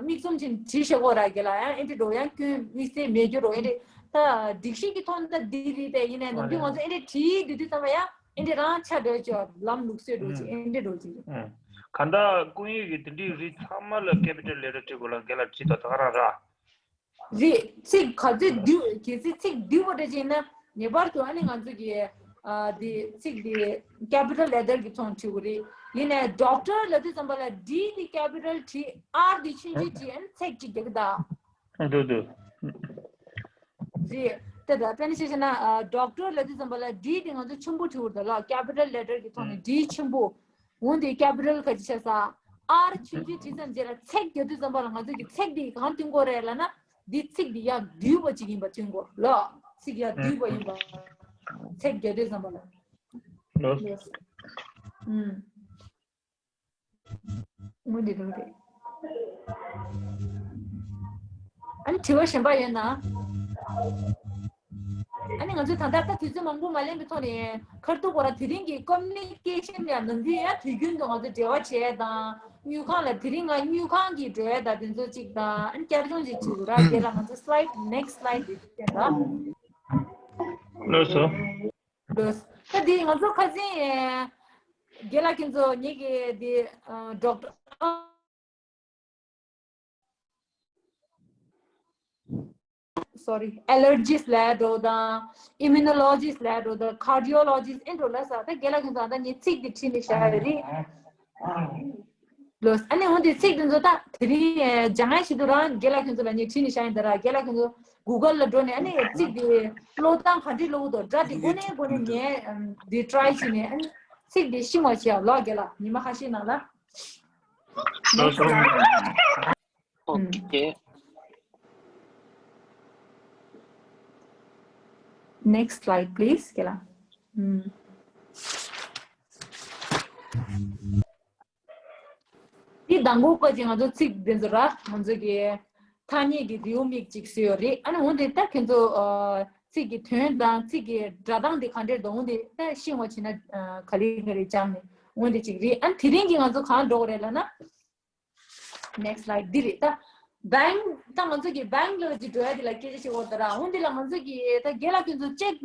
མིག་བཙུམ་ཅིག་བྲིས་བཞག་གོ་ར་གི་ལ་ཡང་ཨེ་འདྲས་འགྲོ་ཡང་སྐྱོན་དམིགས་བསལ་མེད་རྒྱུ་རོ། ཨེ་འདྲས་ད་སྒྲིག་གཞི་གི་ཐོག་ནས་ད་འདི་རེད་དེ་ཡིན་ན་ནམ་རྒྱུན་ང་ཚོ་ཨེ་འདྲས་བྲིས་དུས་དུས་ཙམ་པ་ཡང་ཨེ་འདྲས་རང་ཆ་འདྲ་ཅིག་ལམ་ལུགས་སྲོལ་འགྲོ་ཅིག་ཨེ་འདྲས་འགྲོ་ཅིག་རེད། གང་ལྟར་སྐུང་ཡིག་གི་དེ་འདྲའི་རིགས་ཚང་མ་ལ་ཀེ་པི་ཊལ་ལེ་ཊར་བྲིས་དགོས་ལ་འགན་ལ་བྲིས་དང་ད་ག་རང་ར། རེད། ཚིག་ག་ཚོད་བསྡུས་གལ་སྲིད་ཚིག་བསྡུས་པ་འདྲ་ཅིག་ཡིན་ན་ངེས་པར་དུ་ཨ་ནི་ང་ཚོ་གི་ཨ་དེ་ཚིག་དེ་ཀེ་པི་ཊལ་ལེ་ཊར་གྱི་ཚོགས་བྲིས་དགོས་རེད། ཡིན་ནའི་ཌོག་ཊར་ལབ་དུས་ཙམ་པ་ལ་ཌི་དེ་ཀེ་པི་ཊལ་བྲིས་ཨར་དེ་ཆུང་ཆུང་བྲིས་ཨ་ནི་ཚེག་གཅིག་རྒྱག་གི་ད། འདུག་འདུག་རེད། དེ་ད་དཔེར་ན་ཆ་བཞག་ན་ཨ་ཌོག་ཊར་ལབ་དུས་ཙམ་པ་ལ་ཌི་དེ་ང་ཚོ་ཆེན་པོ་བྲིས་དགོས་རེད་ད་ལ་ཀེ་པི་ཊལ་ལེ་ཊར་གྱི་ཐོག་ནས་ཌི་ཆེན་པོ། འོན་ཏེ་ཀེ་པི་ཊལ་ག་ཅི་བྱས་ས། ཨར་ཆུང་ཆུང་བྲིས་ཙམ་རྗེས་ལ་ཚེག་རྒྱག་དུས་ཙམ་པ་ལ་ང་ཚོ་གི་ཚེག་འདི་གང་སྟོན་དགོས་རེད་ལབ་ན། འདི་ཚིག་འདི་ཡང་བསྡུས་པ་ཅིག་ཡིན་པ་སྟོན་དགོས་ལ། ཚིག་ཡང་བསྡུས་པ་ཡིན་པ། ཚེག་རྒྱག་དུས་ཙམ་པ་ལ། ལོས། ཨུམ། དངོས་འདི་རང་རེད། ཨ་ནི་དྲི་བ་གཞན་པ་ཡོད་ན། ཨ་ནི་ང་ཚོས་ད་ལྟ་ད་དུས་ཚོད་མང་པོ་མ་ལེན་པའི་ཐོག་ནས་ཁར་ཐུག་གོ་ར་དེ་རིང་གི་ཀོ་མུ་ནི་ཀེ་ཤན་ཡང་ནམ་རྒྱུན་ཡང་དུས་རྒྱུན་དུ་ང་ཚོ་འབྲེལ་བ་བྱས་དང་དངུལ་ཁང་ལ་དེ་རིང་ང་དངུལ་ཁང་གི་འགྲོ་ཡ་དང་དེ་ཚོ་གཅིག་དང་ཨ་ནི་བསྐྱར་སྦྱོང་གཅིག་བྱེད་དགོས་ར། དེ་ལ་ང་ཚོ་slide next slide དེ་བསྟན་དང་། ལགས་སོ། ལགས། ད་དེ་ང་ཚོ་ཁ་སང་རྒན་ལགས་ཁྱེད་ཚོ་ངེད་ཀྱི་དེ་ཌོག་ཊར། སོ་རི། allergist ལབ་འགྲོ་དང་། immunologist ལབ་འགྲོ་དང་། cardiologist ཨེ་འགྲོ་ལ་ས་ད་རྒན་ལགས་ཁྱེད་ཚོ་ད་ངས་ཚིག་འདི་བྲིས་ནས་བཞག་ཡོད་རེད། ལོས། ཨ་ནི་འོན་ཏེ་ཚིག་འདི་ཚོ་ད་དེ་རིང་སྦྱང་ཡ་ཞིག་ཏུ་རང་རྒན་ལགས་ཁྱེད་ཚོ་ལ་ངས་བྲིས་ནས་བཞག་ཡིན་ད་ར། རྒན་ལགས་ཁྱེད་ཚོ་གུ་གལ་ལ་འགྲོ་ནས་ཨ་ནི་ཚིག་འདི་ཀློག་སྟངས་ག་འདྲས་ཀློག་གི་འདུག་སྒྲ་འདི་མགོ་ནས་མགོ་ནས་ངས་འདི་try བྱས་ནས་ཨ་ནི་ཚིག་འདི་ཤེས་པ་བྱས་ཡ་ལོ་རྒན་ལགས། ཉི་མ་ཁ་ཤས་ནང་ལ། Next slide. Okay. Next slide, please. ཁྱེད་ལ། ཨུམ། འདི་དང་པོ་པ་ཅིག་ང་ཚོ་ཚིག་འདི་ཚོ་ར་ང་ཚོ་གི་ཐ་སྙད་ཀྱི་རེའུ་མིག་ཅིག་བཟོས་ཡོད་རེད། ཨ་ནི་འོན་ཏེ་ད་ཁྱེད་ཚོ་ཨ་ཚིག་གི་དོན་དང་ཚིག་གི་སྒྲ་གདངས་དེ་ག་འདྲས་འདུག་འོན་ཏེ་ད་ཤེས་པ་བྱས་ན་ཨ་ག་ལེ་ག་ལེ་སྦྱངས་ནས་འོན་ཏེ་ཅིག་རེད། ཨ་ནི་དེ་རིང་གི་ང་ཚོ་གང་འགྲོ་གི་རེད་ལབ་ན། Next slide འདི་རེད་ད། Bang ད་ང་ཚོ་གི་bank་ལ་ཅིག་འགྲོ་ཡ་དེ་ལ་སྐད་ཆ་བཤད་འོ་ད་ར། འོ་འདི་ལ་ང་ཚོ་གི་ད་རྒན་ལགས་ཁྱོད་ཚོ་check